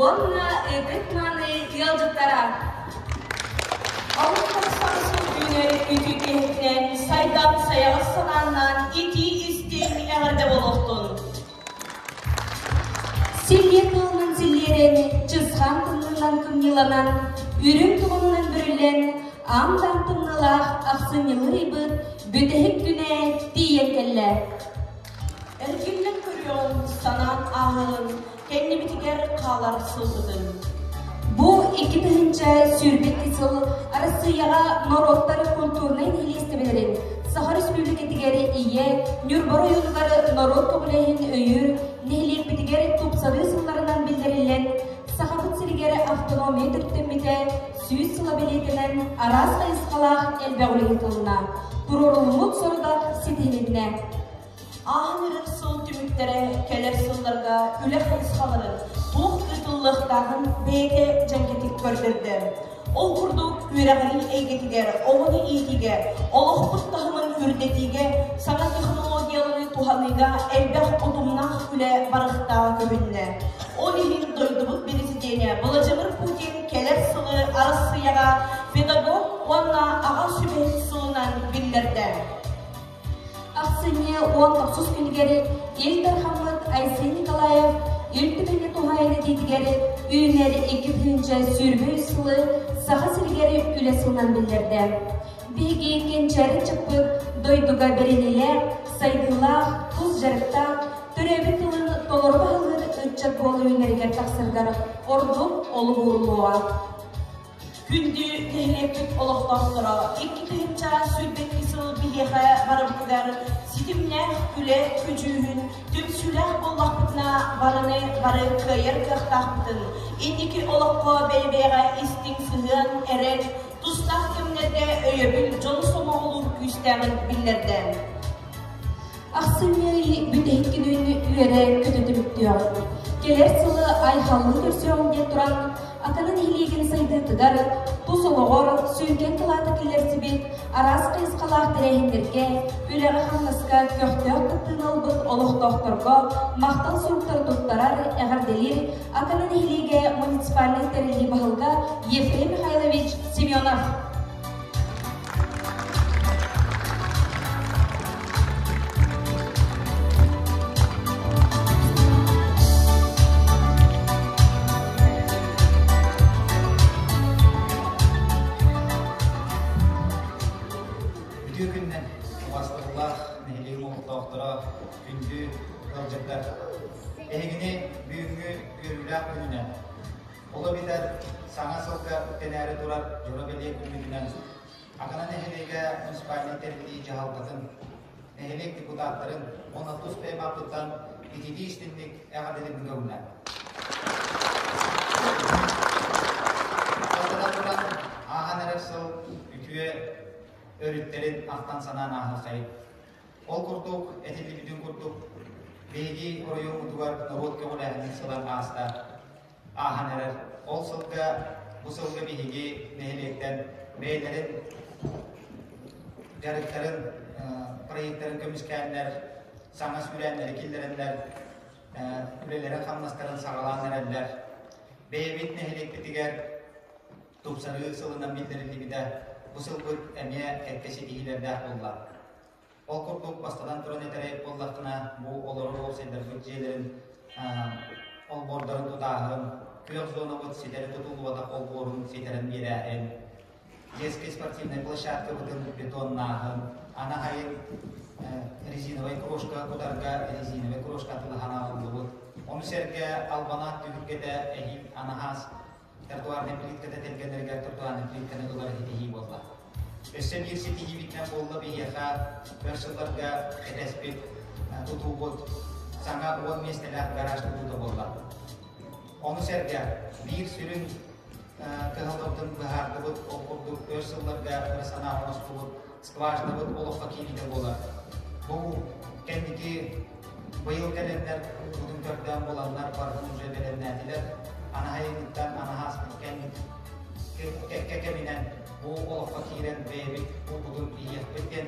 уонна ытык-мааны ыалдьыттара! Алын тахсан сыл үүнэр үтүө киэһэтинэн сайдан сайаҕас санааннан итии-истиҥ эҕэрдэ буолуохтун! Силлиэ тыалынан силлиэрэн, чысхаан тымныынан кымньыыланан, үрүҥ тугунан бүрүллэн, аам-даам тымныылаах ахсынньылыыр ыйбыт бүтэһик күнэ тиийэн кэллэ. Эргиллэн көрүөҕүҥ, санаан ааһыаҕыҥ, кэннибитигэр хаалар сылбытын. Бу 2022 сыл Арассыыйаҕа норуоттар культурнай нэһилиэстибэлэрин Саха Республикатыгар Ийэ, Ньурба оройуонугар норуот көҕүлээһин өйүүр нэһилиэкпитигэр тупсарыы сылларынан биллэриллэн, Сахабыт сиригэр автономия төрүттэммитэ 100 сыла бэлиэтэнэн араас хайысхалаах элбэх үлэ ыытылынна, туруоруллубут сорудах ситиһилиннэ. Ааһан эрэр сыл түмүктэрэ кэлэр сылларга үлэ хайысхаларын туох ыытыллыахтааҕын бэйэтэ дьэҥкэтик көрдөрдө. Ол курдук, үөрэҕирии эйгэтигэр, оҕону иитиигэ, олохпут таһымын үрдэтиигэ, саҥа технологиялары туһаныыга элбэх утумнаах үлэ барыахтааҕа көһүннэ. Ол иһин дойдубут бирисидиэнэ Владимир Путин кэлэр сылы Арассыыйаҕа педагог уонна аҕа сүбэһит сылынан биллэрдэ. Ахсынньы 19 күнүгэр Ил Дархаммыт Айсен Николаев Ил Түмэҥҥэ туһаайан этиитигэр үүнэр 2023 сылы Саха сиригэр үлэ сылынан биллэрдэ. Биһиги кэнчээри ыччаппыт дойдуга бэриниилээх, сайдыылаах, тус дьарыктаах, төрөөбүт тылын толору баһылыыр ыччат буола үүнэригэр тахсарыгар ордук олук ууруллуоҕа. Күндү нэһилиэкпит олохтоохторо, 2022 сыл биһиэхэ барыбытыгар ситимнээх үлэ күдьүүһүн, түмсүүлээх буоллахпытына барыны бары кыайар кыахтаахпытын, инники олоххо бэйэ-бэйэҕэ истиҥ сыһыан, эрэл, тустаах кэмнэргэ өйөбүл дьону сомоҕолуур күүстээҕин биллэрдэ. Ахсынньы ый бүтэһик күнүн үөрэ көтө түмүктүөҕүҥ. Кэлэр сылы айхаллыы көрсүөҕүҥ диэн туран, Акана нэһилиэгин сайдыытыгар, тус олоҕор сүҥкэн кылааты киллэрсибит араас хайысхалаах тэрээһиннэргэ, үлэҕэ-хамнаска көхтөөх кыттыыны ылбыт олохтоохторго махтал суруктары туттарар, эҕэрдэлиир Акана нэһилиэгэ муниципальнай тэриллии баһылыга Ефрем Михайлович Семенов. Үтүө күннэн убастабыллаах нэһилиэгим олохтоохторо, күндү ыалдьыттар! Эһигини бүгүҥҥү үөрүүлээх күнүнэн Ол эбэтэр саҥа сылга үктэнээри турар дьоро бэлиэ күммүтүнэн Акана нэһилиэгэ муниципальнай тэриллии дьаһалтатын, нэһилиэк депутаттарын уонна тус бэйэм ааппыттан ититии истинник эҕэрдэлэрбин көҥүлэ. Бастатан туран, ааһан эрэр сыл үтүө өрүттэрин ахтан-санаан ааһыаххайын. Ол курдук, этиллибитин курдук, биһиги оройуоммутугар норуот көҕүлээһинин сыла ааста, ааһан эрэр. Ол сылга, бу сылга биһиги нэһилиэктэн бэйэлэрин дьарыктарын, проектарын көмүскээннэр, саҥа сүүрээннэри киллэрэннэр, үлэлэрин-хамнастарын саҕалаан эрэллэр. Бэйэбит нэһилиэкпитигэр тупсарыы сылынан биллэриллибитэ. Бу сылбыт эмиэ кэккэ ситиһиилэрдээх буолла. Ол курдук, бастатан туран этэрэй буоллаххына, бу олорор уопсайдарбыт дьиэлэрин олбуордарын тутааһын, күөх зонабыт ситэри тутуллубатах олбуорун ситэрэн биэрээһин, детскай спортивнай площадкабытын бетоннааһын, аны айын резиновай крошка кутарга резиновай крошка атыылаһан аҕаллыбыт. Ону сэргэ албанаат түһүлгэтэ эһиил анаһаас тротуарнай плитката тэлгэнэригэр тротуарнай плитканы ылар ситиһии буолла. Өссө биир ситиһиибитинэн буолла биһиэхэ өр сылларга кэтэспит тутуубут саҥа 10 миэстэлээх гараж тутуута буолла. Ону сэргэ биир сүрүн кыһалҕабытын быһаардыбыт, ол курдук өр сылларга ыра санаа оҥостубут скважинабыт олоххо киириитэ буолар. Бу кэнники быйыл кэлэннэр уубутун көрдөөн буланнар барытын уже бэлэмнээтилэр. Анаһайыҥҥыттан анаһаас кэккэ кэминэн бу олоххо киирэн бэйэбит уубутун иһиэхпит диэн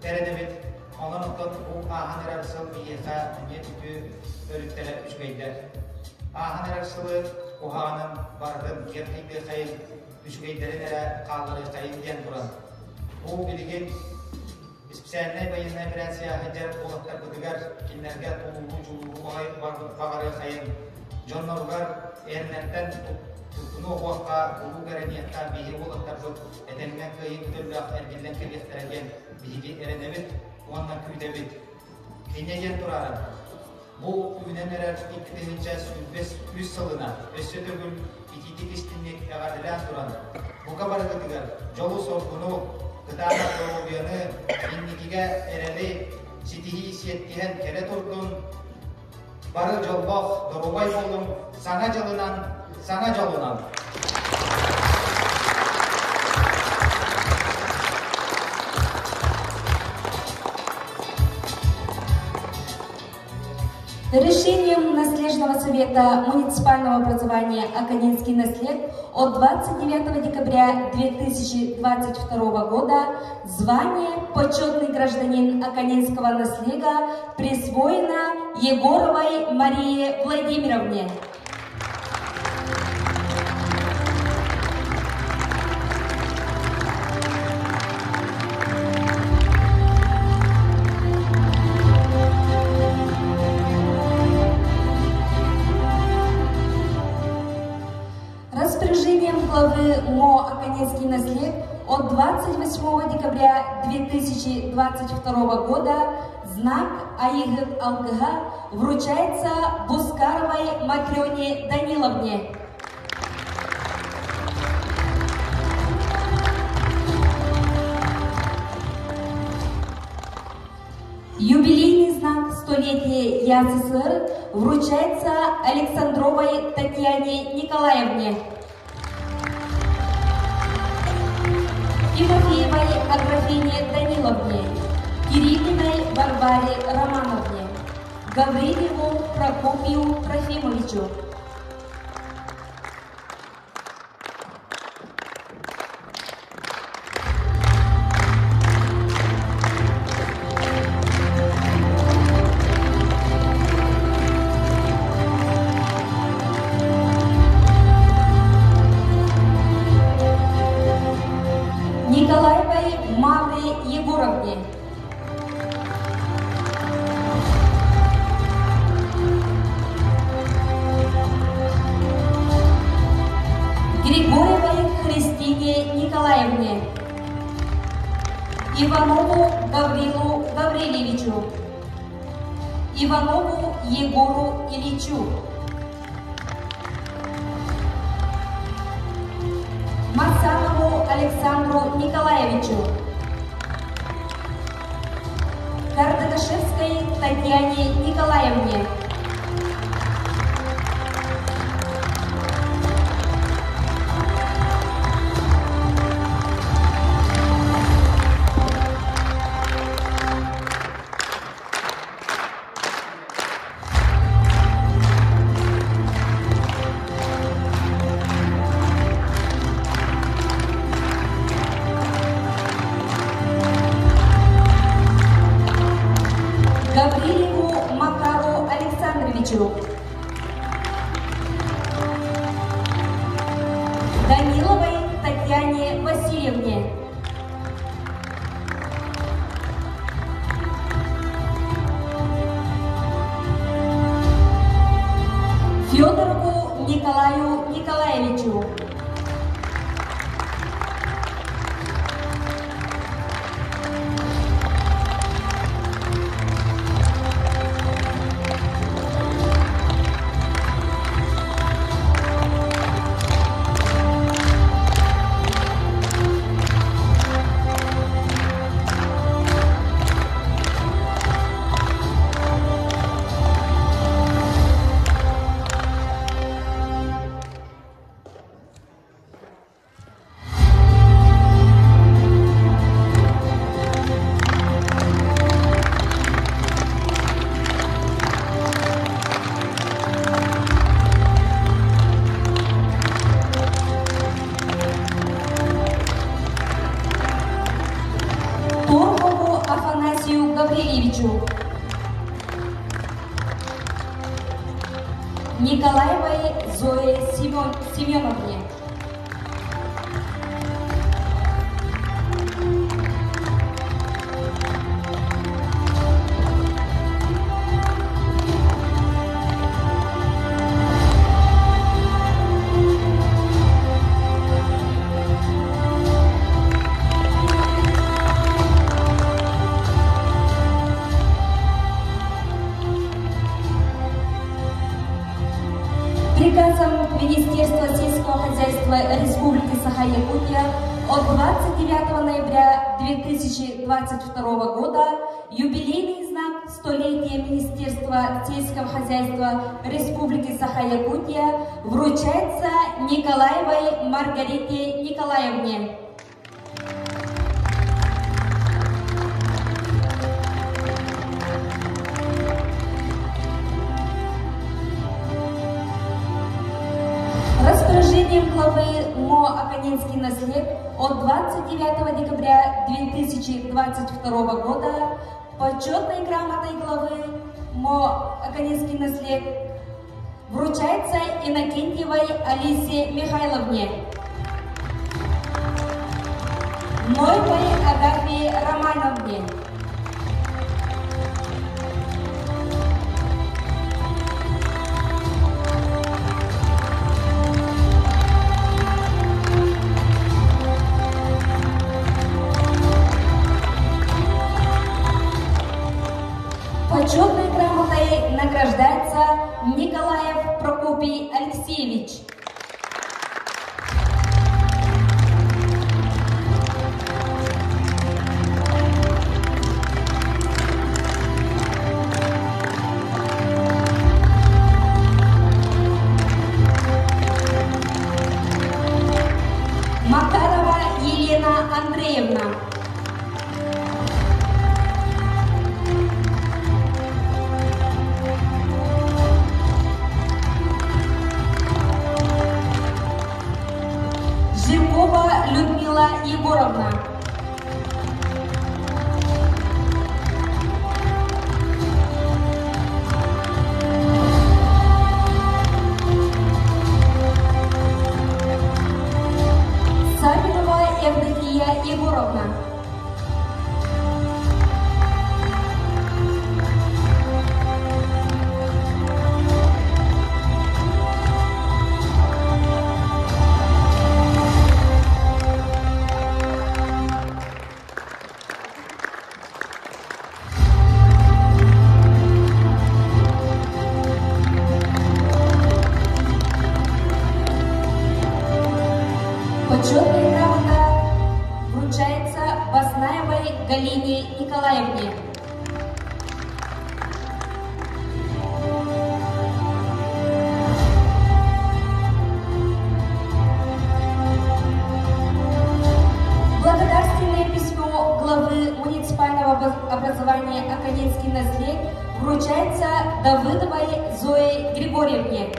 эрэнэбит. Онон оттон бу ааһан эрэр сыл биһиэхэ эмиэ үтүө өрүттэрэ үчүгэйдэр. Ааһан эрэр сылы куһаҕанын барытын киэр хайдыаххайын, үчүгэйдэрин эрэ хаалларыаххайын диэн туран, бу билигин Исписээлинэй байыаннай операция сылдьар уолаттарбытыгар кинилэргэ тулууру, дьулууру баҕарыаххайын, дьонноругар эрэнэртэн туттунуу оһуохха, куруук эрэниэххэ биһиги уолаттарбыт этэҥҥэ кыайыы көтөллөөх эргиллэн кэлиэхтэрэ диэн биһиги эрэнэбит уонна күүтэбит. Инньэ диэн турарын, бу үүнэн эрэр 2023 сылынан өссө төгүл итиитик истиҥник эҕэрдэлээн туран, бука барыгытыгар дьолу-соргуну, кытаанах доруобуйаны, инникигэ эрэли, ситиһии сиэттиһэн кэлэ турдун, бары дьоллоох, доруобай буолуҥ, саҥа дьылынан, саҥа дьолунан! Решением Наслежного совета муниципального образования Академский наслед от 29 декабря 2022 года звание «Почетный гражданин Академского наслега» присвоено Егоровой Марии Владимировне. Распоряжением главы МО «Академский наслед» от 28 декабря 2022 года знак Аигыт Алгыга вручается Бускаровой Матрёне Даниловне. Юбилейный знак столетия ЯССР вручается Александровой Татьяне Николаевне. Тимофеевой Аграфене Даниловне, Кириллиной Варваре Романовне, Гаврилеву Прокопию Трофимовичу. Николаевой Мавре Егоровне. Григорьевой Христине Николаевне. Иванову Гаврилу Гаврилевичу. Иванову Егору Ильичу. Мацанову Александру Николаевичу. Кардагашевской Татьяне Николаевне. Гаврилеву Макару Александровичу. Даниловой Татьяне Васильевне. Федорову Николаю Николаевичу. Николаевой Зое Семеновне. Приказом Министерства сельского хозяйства Республики Саха-Якутия от 29 ноября 2022 года юбилейный знак столетия Министерства сельского хозяйства Республики Саха-Якутия вручается Николаевой Маргарите Николаевне. Распоряжением главы МО «Академский наслед» от 29 декабря 2022 года почетной грамотой главы МО «Академский наслед» вручается Иннокентьевой Алисе Михайловне. Нойвой Агафье Романовне. Почетной грамотой награждается Николаев Прокопий Алексеевич. Макарова Елена Андреевна. Жиркова Людмила Егоровна. Савинова Евдокия Егоровна. Почетная грамота вручается Баснаевой Галине Николаевне. Благодарственное письмо главы муниципального образования Академский наслед вручается Давыдовой Зое Григорьевне.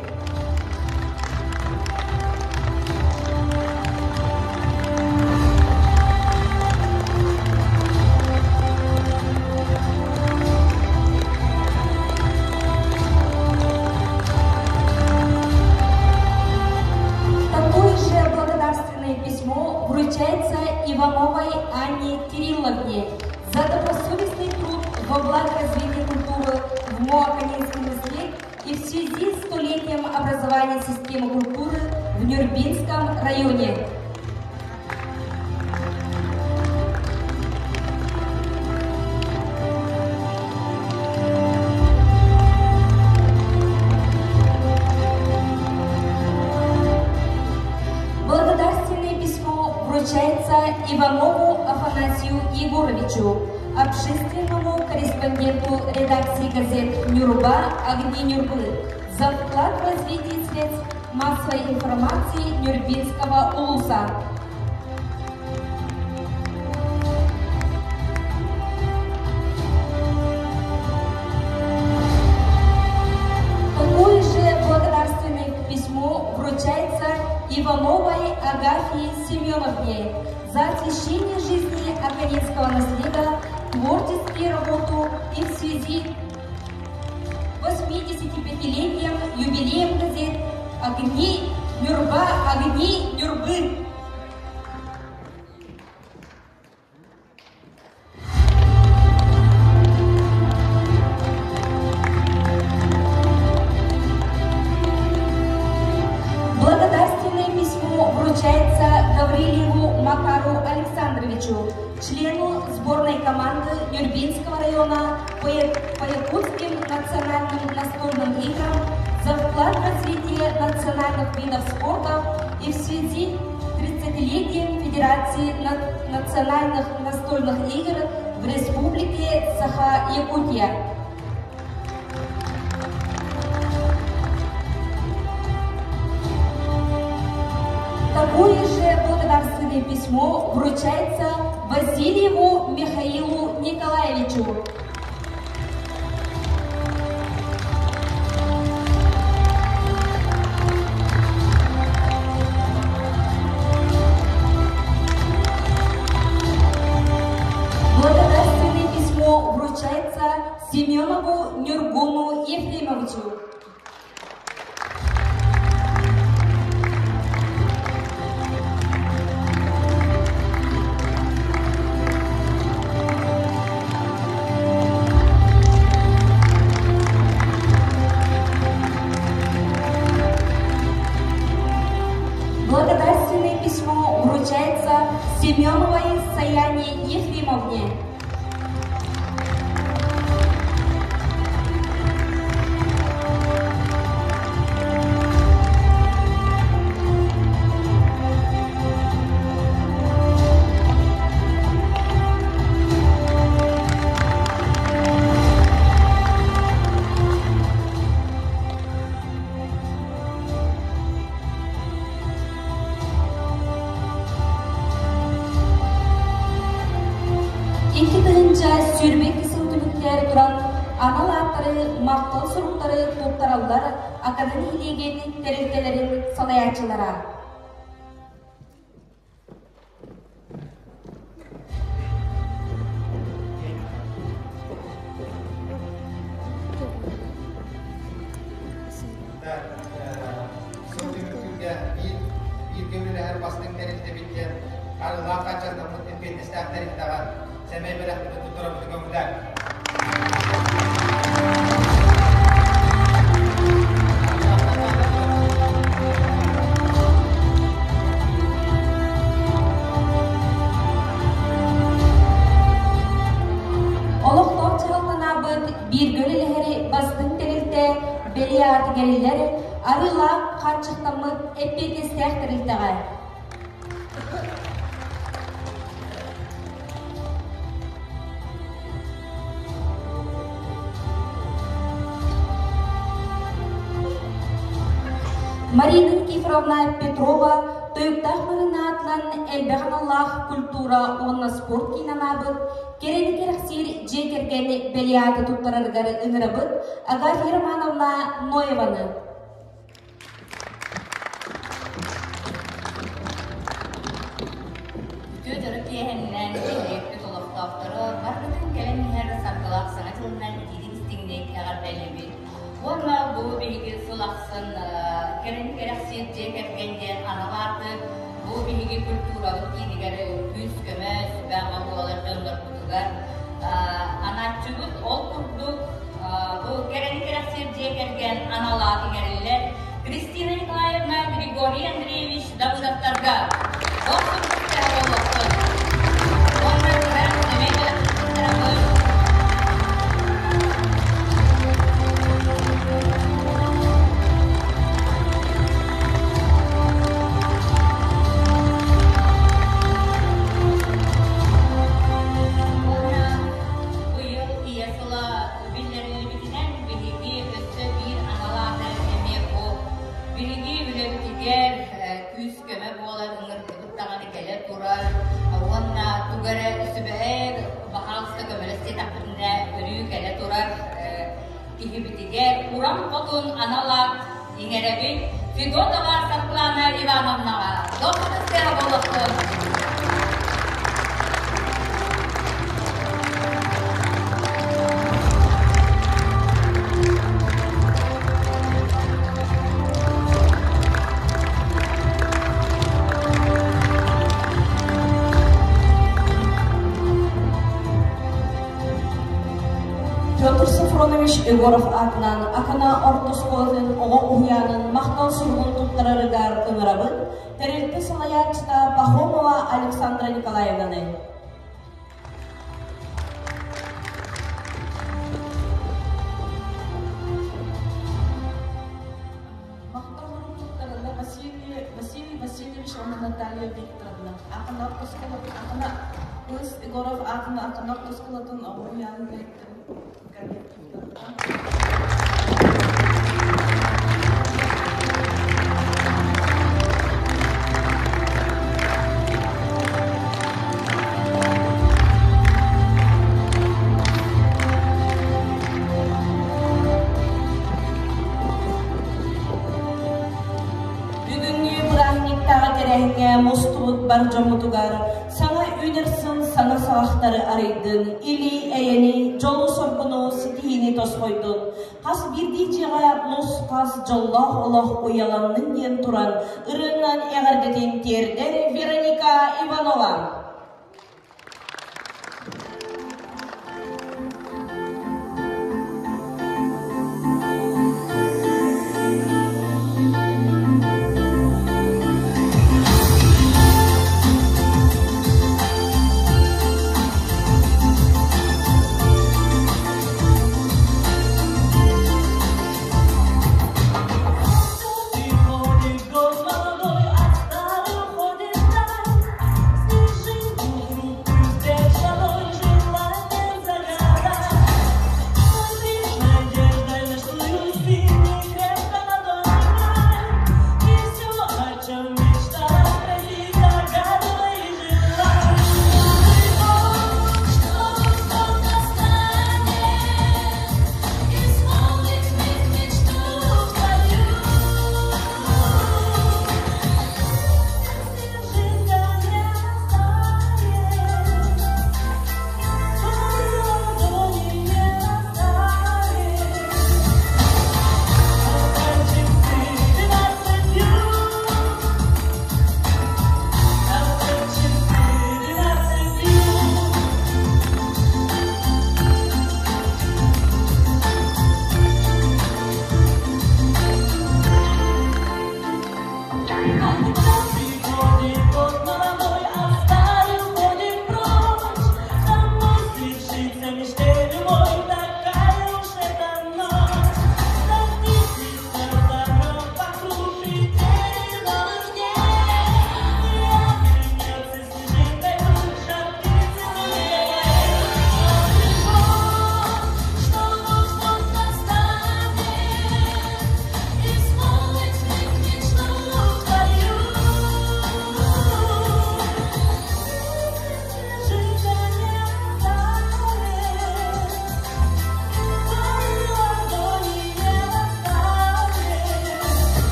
Такое же благодарственное письмо вручается Ивановой Анне Кирилловне за добросовестный труд во благо развития культуры в МОА наслед и в связи с столетием образования системы культуры в Нюрбинском районе. Благодарственное письмо вручается Иванову Афанасию Егоровичу, общественному корреспонденту редакции газет «Нюрба. Огни Нюрбы» за вклад в развитие средств массовой информации Нюрбинского улуса. Такое же благодарственное письмо вручается Ивановой Агафье Семеновне за освещение жизни академского наследия, творческую работу и в связи с 85-летием юбилея. юбилеем газет «Огни Нюрба, Огни Нюрбы». Благодарственное письмо вручается Гаврилеву Макару Александровичу, члену сборной команды Нюрбинского района по якутским национальным настольным играм за вклад в развитие национальных видов спорта и в связи с 30-летием Федерации национальных настольных игр в Республике Саха-Якутия. Такое же благодарственное письмо вручается Васильеву Михаилу Николаевичу. Благодарственное письмо вручается Семенову Нюргуну Ефремовичу. Благодарственное письмо вручается Семеновой Саяне Ефремовне. 2 сүүрбэ сыл түмүктээр туран анал ааттары, мактал суруктары туттараллар Акадын нэһилиэгин тэрилтэлэрин салайааччылара. Сыл түмүктүүргэ биир бииргэ үлэлэһэр бастыҥ тэрилтэбит диэн Арыылаах хааччахтаммыт эппиэтинэстээх тэрилтэҕэ сэмэй бэлэхпитин туттарабыт көҥүллээх. Олохтоох дьаһалтанаабыт бииргэ үлэлэһэри бастыҥ тэрилтэ бэлиэ ааты иҥэриллэр Арыылаах хааччахтаммыт эппиэтинэстээх тэрилтэҕэ. Марина Никифоровна Петрова тойуктаах манынаатынан элбэх аналлаах культура уонна спорт киин анаабыт кэрэни кэрэхсиир дьиэ кэргэн бэлиэ ааты туттарарыгар ыҥырабыт Агафья Романовна Ноеваны. Үтүө дьоро киэһэннэн нэһилиэкпит олохтоохторо барытын кэлэн иһэр саргылаах саҥа дьылынан итиитик истиҥник эҕэрдэлиибит. Уонна бу биһиги сыл ахсын кэрэни кэрэхсиир дьиэ кэргэн диэн анал ааты бу биһиги культурабыт киинигэр күүс-көмө, сүбэ-ама буолар дьоннорбутугар анааччыбыт. Ол курдук бу кэрэни кэрэхсиир дьиэ кэргэн анал аат иҥэриллэр Кристина Николаевна, Григорий Андреевич Давыдовтарга. Ол курдук буолуохтун. Уонна кыра сэмэй бэлэхтэрабыт. Уонна быйыл Ийэ сыла биллэриллибитинэн биһиги өссө биир анал ааты эмиэ бу биһиги үлэбитигэр күүс-көмө буолар ыҥырдыбыт даҕаны кэлэ турар уонна тугу эрэ сүбэһэр баһаалыста көмөлөс диэтэхпитинэ өрүү кэлэ турар киһибитигэр Уран Хотун анал аат иҥэрэбит Федотова Саргылана Ивановнаҕа. Доҕор буолуохтун! Егорович Егоров аатынан Акана орто оскуолатын оҕо уһуйаанын махтал суругун туттарарыгар ыҥырабыт тэрилтэ салайааччыта Пахомова Александра Николаевнаны. Махтал туттарылла Василий, Василий Васильевич уонна Наталья Викторовна. Акана оскуолатын Акана Кыс Егоров аатынан Акана оскуолатын оҕо уһуйаанын үлэһиттэрин Бүгүҥҥү бырааһынньыктааҕы тэрээһиҥҥэ мустубут бар дьоммутугар саҥа үүнэр сыл саҥа саҕахтары арыйдын, или-эйэни, дьолу-соргуну, ситиһиини тосхойдун, хас биирдии дьиэҕэ нус-хас дьоллоох олох уйаланнын диэн туран ырыаннан эҕэрдэтин тиэрдэр Вероника Иванова.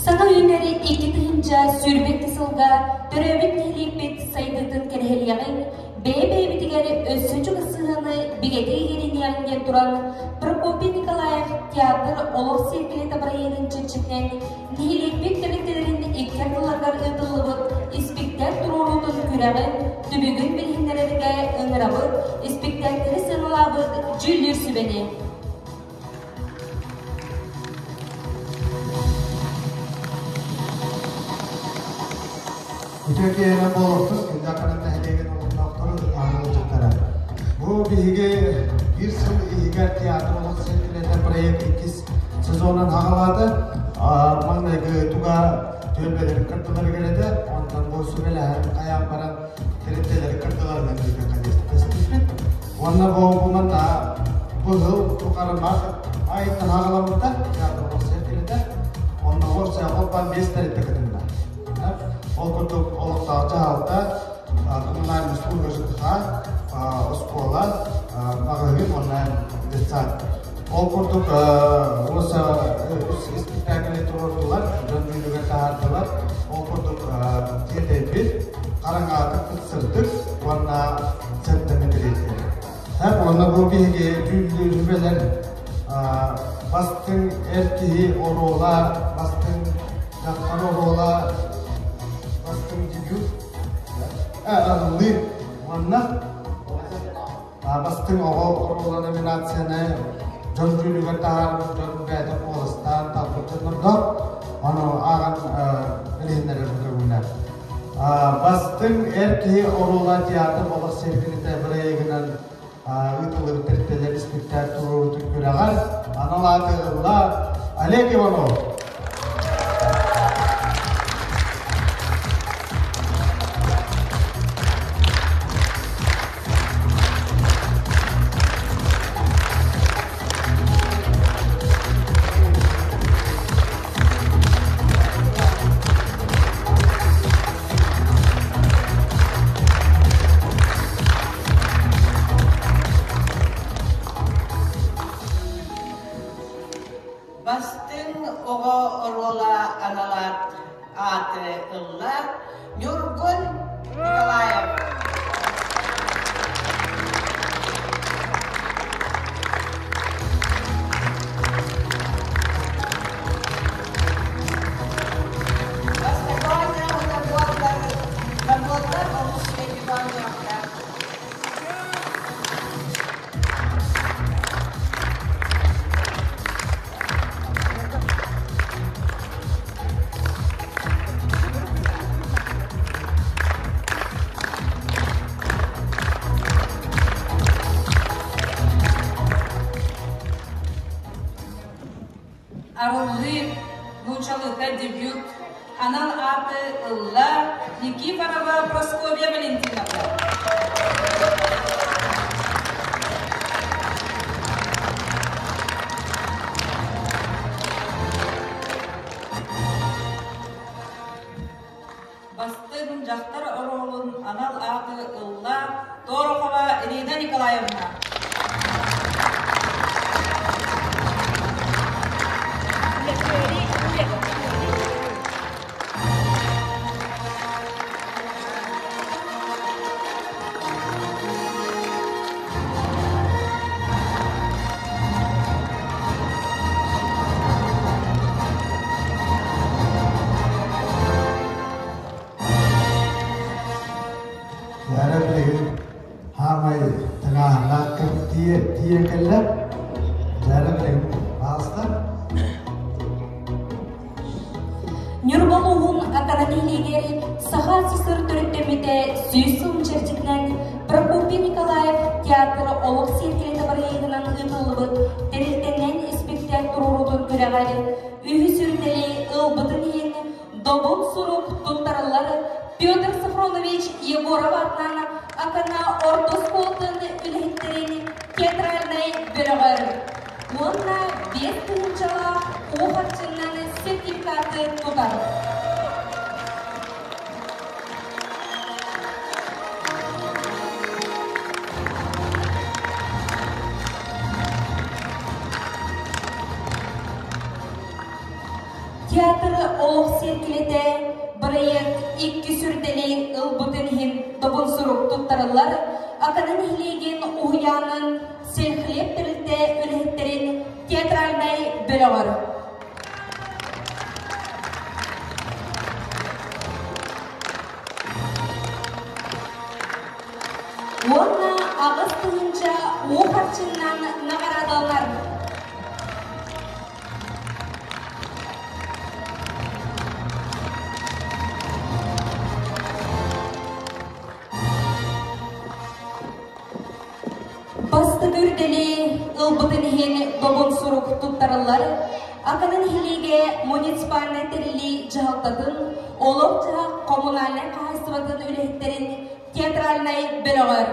Саҥа үүнэри 2022 сылга төрөөбүт нэһилиэкпит сайдыытын кэрэһэлиэҕиҥ, бэйэ-бэйэбитигэр өссө чугас сыһыаны бигэтик иһириниэҕиҥ диэн туран, Прокопий Николаев театр олох сиэркилэтэ бырайыагын чэрчитинэн нэһилиэкпит тэрилтэлэрин икки ардыларыгар ыытыллыбыт испиктээк туруоруутун күрэҕин түмүгүн билиһиннэрэргэ ыҥырабыт, испиктээктэри сыаналаабыт дьүүллүүр сүбэни. Үтүө киэһэ буолуохтун. Күндү Аканан нэһилиэгин олохтоохтору ыалдьыттара. Бу биһиги биир сыл иһигэр театр олох сиркилэтэ проект иккис сезонун хаҕалаата. Маҥнайгы туга түөлбэлэри кырдыларыгар этэ. Онтон бу сүбэлэһэн хайаан баран тэрилтэлэри кырдыларынан көспүппүт. Уонна бу бу быһыл тухарымах айыттан хаҕаламмыта театр олох сиркилэтэ. Онно уопсай холбоон биэс тэрилтэ кытынна. Ол курдук олохтоох дьаһалта, коммунальный служба ЖКХ, оскуола, маҕаһыын уонна детсад. Ол курдук уоса үс испиктээкили туруордулар, дьон дьүүлүгэр таһаардылар. Ол курдук тиэтэйбит, хараҥаатык сырдык уонна сэрдэни тириэрдилэр. Уонна бу биһиги дьүүллүүр сүбэлэр бастыҥ эр киһи оруола, бастыҥ дьахтар оруола, бастыҥ дебют, арыллыы уонна бастыҥ оҕо оруола номинацияны дьон дьүүлүгэр таһаарбыт дьон бэйэтэ куоластаан талбыт дьоннордоох. Ону ааҕан билиһиннэрэр көҥүлэ. Бастыҥ эр киһи оруола театр олох сиэркилэтэ бырайыагынан ыытыллыбыт тэрилтэлэр испиктээк туруорутун күрэҕэр анал ааты ылла Олег Иванов. Бастыҥ оҕо оруола аналаат ааты ылла Ньургун Николаев. Арыллыы нуучалыыта дебют анал ааты ылла Никифорова Прасковья Валентиновна. Бастыҥ дьахтар оруолун анал ааты ылла Торохова Ирина Николаевна. Яра билигин хаамай тыҥааһыннаах кэм тиийэн кэллэ. Дьара билигин ааста. Ньурба улууһун Акана нэһилиэгэр Саха СССР төрүттэммитэ 100 сыл чэрчитинэн Прокопий Николаев театр олох сиэркилэтэ бырайыагынан ыытыллыбыт тэрилтэнэн испиктээк туруоруутун күрэҕэр үһүс үрдэли ылбытын иһин Добун сурук туттарыллар Петр Софронович Егоров аатынан Акана орто оскуолатын үлэһиттэрин театральнай бөлөҕөр уонна биэс тыһыынчалаах уу харчынан сертификаты тутар. Театр олох сиэркилэтэ бырайыак икки сүрдэли ылбытын иһин добун сурук туттарыллар Акана нэһилиэгин уһуйаанын Сельхлеб тэрилтэ үлэһиттэрин театральнай бөлөҕөр. Уонна 8000 уу харчынан наҕараадаланар. Бастыҥ үрдэли ылбытын иһин добун сурук туттарыллар. Акана нэһилиэгэ муниципальнай тэриллии дьаһалтатын, олох-дьаһах коммунальнай хаһаайыстыбатын үлэһиттэрин театральнай бөлөҕөр.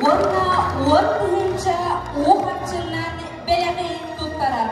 Уонна 10 000 уу харчынан бэлэҕи туттарар.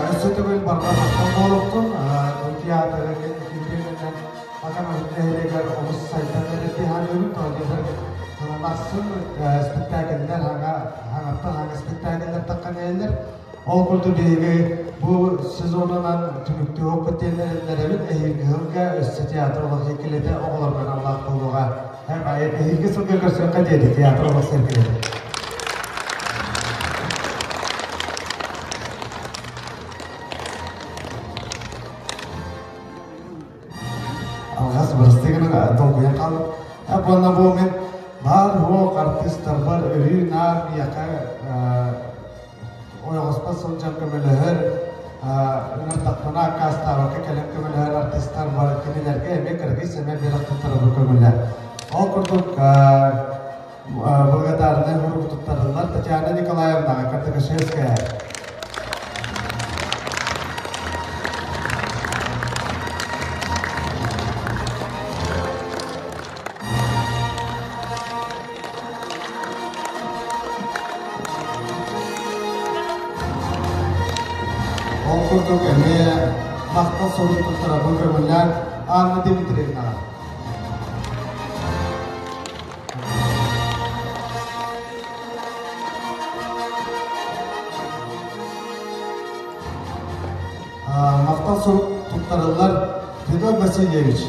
Өссө төгүл барҕа махтал буолуохтун. Бу театры киирбиэннэн Акана нэһилиэгэр олус сайдан эрэр дии саныыбын. Тоҕо диэтэр ахсын спектакльлэр хаҥаттан хаҥа спектакльлэр таххан иһэллэр. Ол курдук биһиги бу сезонунан түмүктүү оппут диэн эрэннэрэбит. Эһиилги сылга өссө театр олох сиркилэтэ оҕолорго аналлаах буолуоҕа. Эһиилги сылга көрсүөххэ диэри театр олох сиркилэтэ. Алҕас бырастыы гынан долгуйан хааллым. Буонна бу мин баар уох артыыстарбар өрүү наар миэхэ ойоҕоспор сылдьан көмөлөһөр, ыҥырдахпына аккаастаабакка кэлэн көмөлөһөр артыыстар бар, кинилэргэ эмиэ кыргый сэмэ биэрэх туттарабы көҥүллэр. Ол курдук благодарнай сурук туттарыллар Татьяна Николаевнаҕа Картакашевская. Ол курдук эмиэ махтал сурук туттарабын көҥүллээн Анна Дмитриевнаҕа. Махтал сурук туттарыллар Федор Васильевич.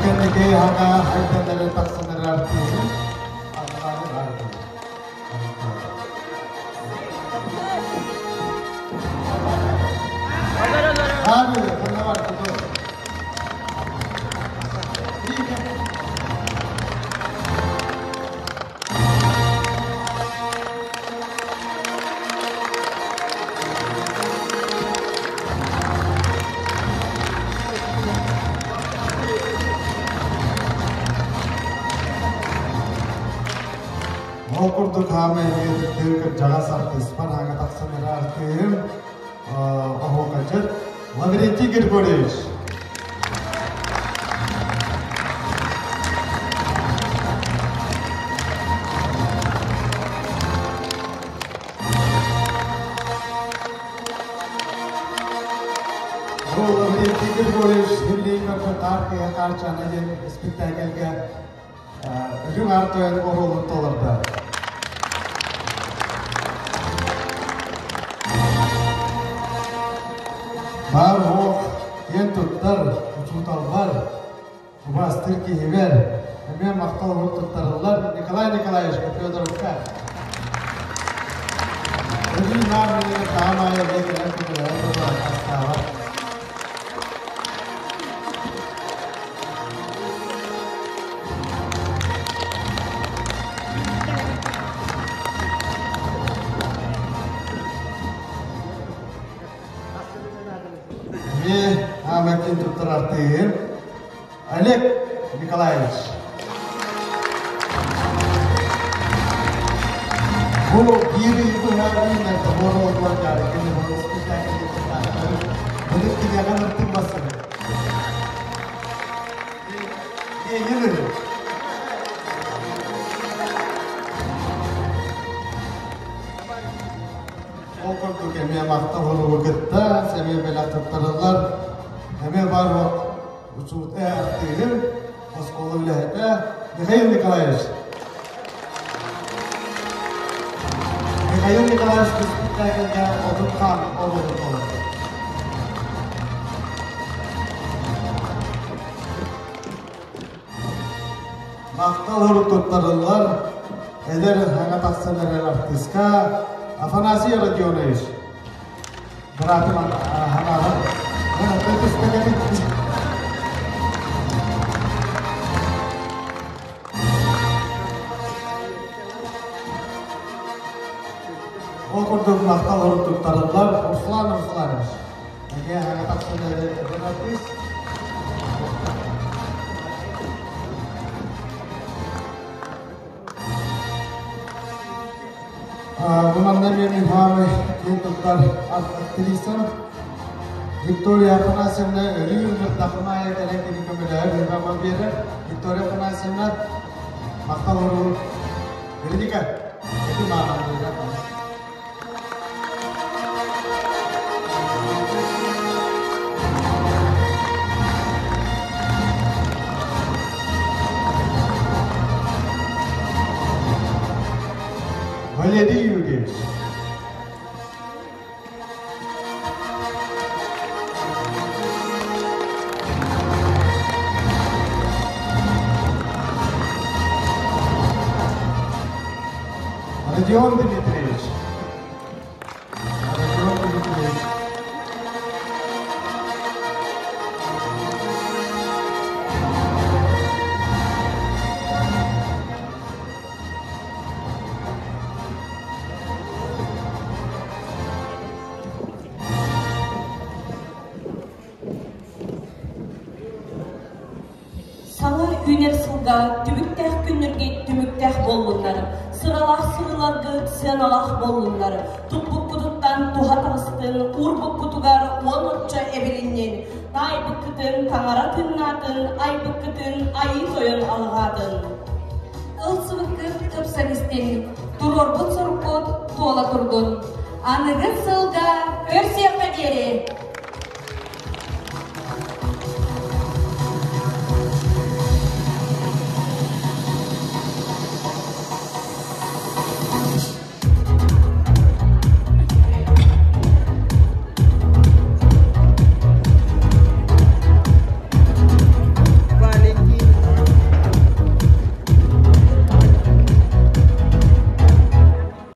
Кэнники хаҥа айданнары тахсан эрэр артыыһы Арҕааны баар Abi, ханна бар Федор? Ол курдук хаамай эмиэ кырдьаҕас артыыспар аҥа тахсан эрэ артыыһым оһуокачыт Лаврентий Григорьевич. Бу Лаврентий Григорьевич Евлеевна Тааркыйа Хаарчаана диэн спектакльга Үрүҥ Аар Тойон оруолун толордо. Баар уох киэн туттар учууталбар, убаастыыр киһибэр эмиэ махтал урук туттарыллар Николай Николаевичка Федоровка. Өрүү наар миигин таамайа диэн кэлэн көмөлөһөн турар астаабат. Эмиэ аамакин туттар артыыһым Олег Николаевич. Бу биир ый быһаарыы ментабор олугар дьаарыкын спектакльге Былыр киниэхэ ыртын бассыбыт. Диэнин Ол курдук эмиэ махтал суругу кытта сэмиэ бэлэх туттарыллар. Эмиэ бар учуутал артыыһым, оскуола үлэһитэ Михаил Николаевич. Михаил Николаевич бу спектакльга Одун Хаан оруолун толордо. Махтал урук туттарыллар эдэр саҥа тахсан эрэр артыыска Афанасий Родионович. Быраатым ханаабар. Ол курдук махтал урук туттарыллар Руслан Русланович. Эмиэ саҥа тахсан эрэр эдэр артыыс. Бу манна эмиэ Михаил киэн туттар актрисам Виктория Афанасьевна өрүү ыҥырдахпына аайы кэлэн кини көмөлөһөр үһү биэрэр. Виктория Афанасьевна махтал уруһун. Вероника, эти мааман Валерий Юрьевич. Родион Дмитриевич. Родион Дмитриевич. Саҥа үүнэр сылга түбүктээх күннэргэ түмүктээх буоллуннар, сыралаах сырыыларгыт сыаналаах буоллуннар, туппуккутуттан туһа таҕыстын, уурбуккутугар уон оччо эбилиннин, таайбыккытын таҥара тыыннаатын, айбыккытын айыы тойон алҕаатын. Ылсыбыккыт ыпсан истин, туруорбут соруккут туола турдун. Аныгы сылга көрсүөххэ диэри!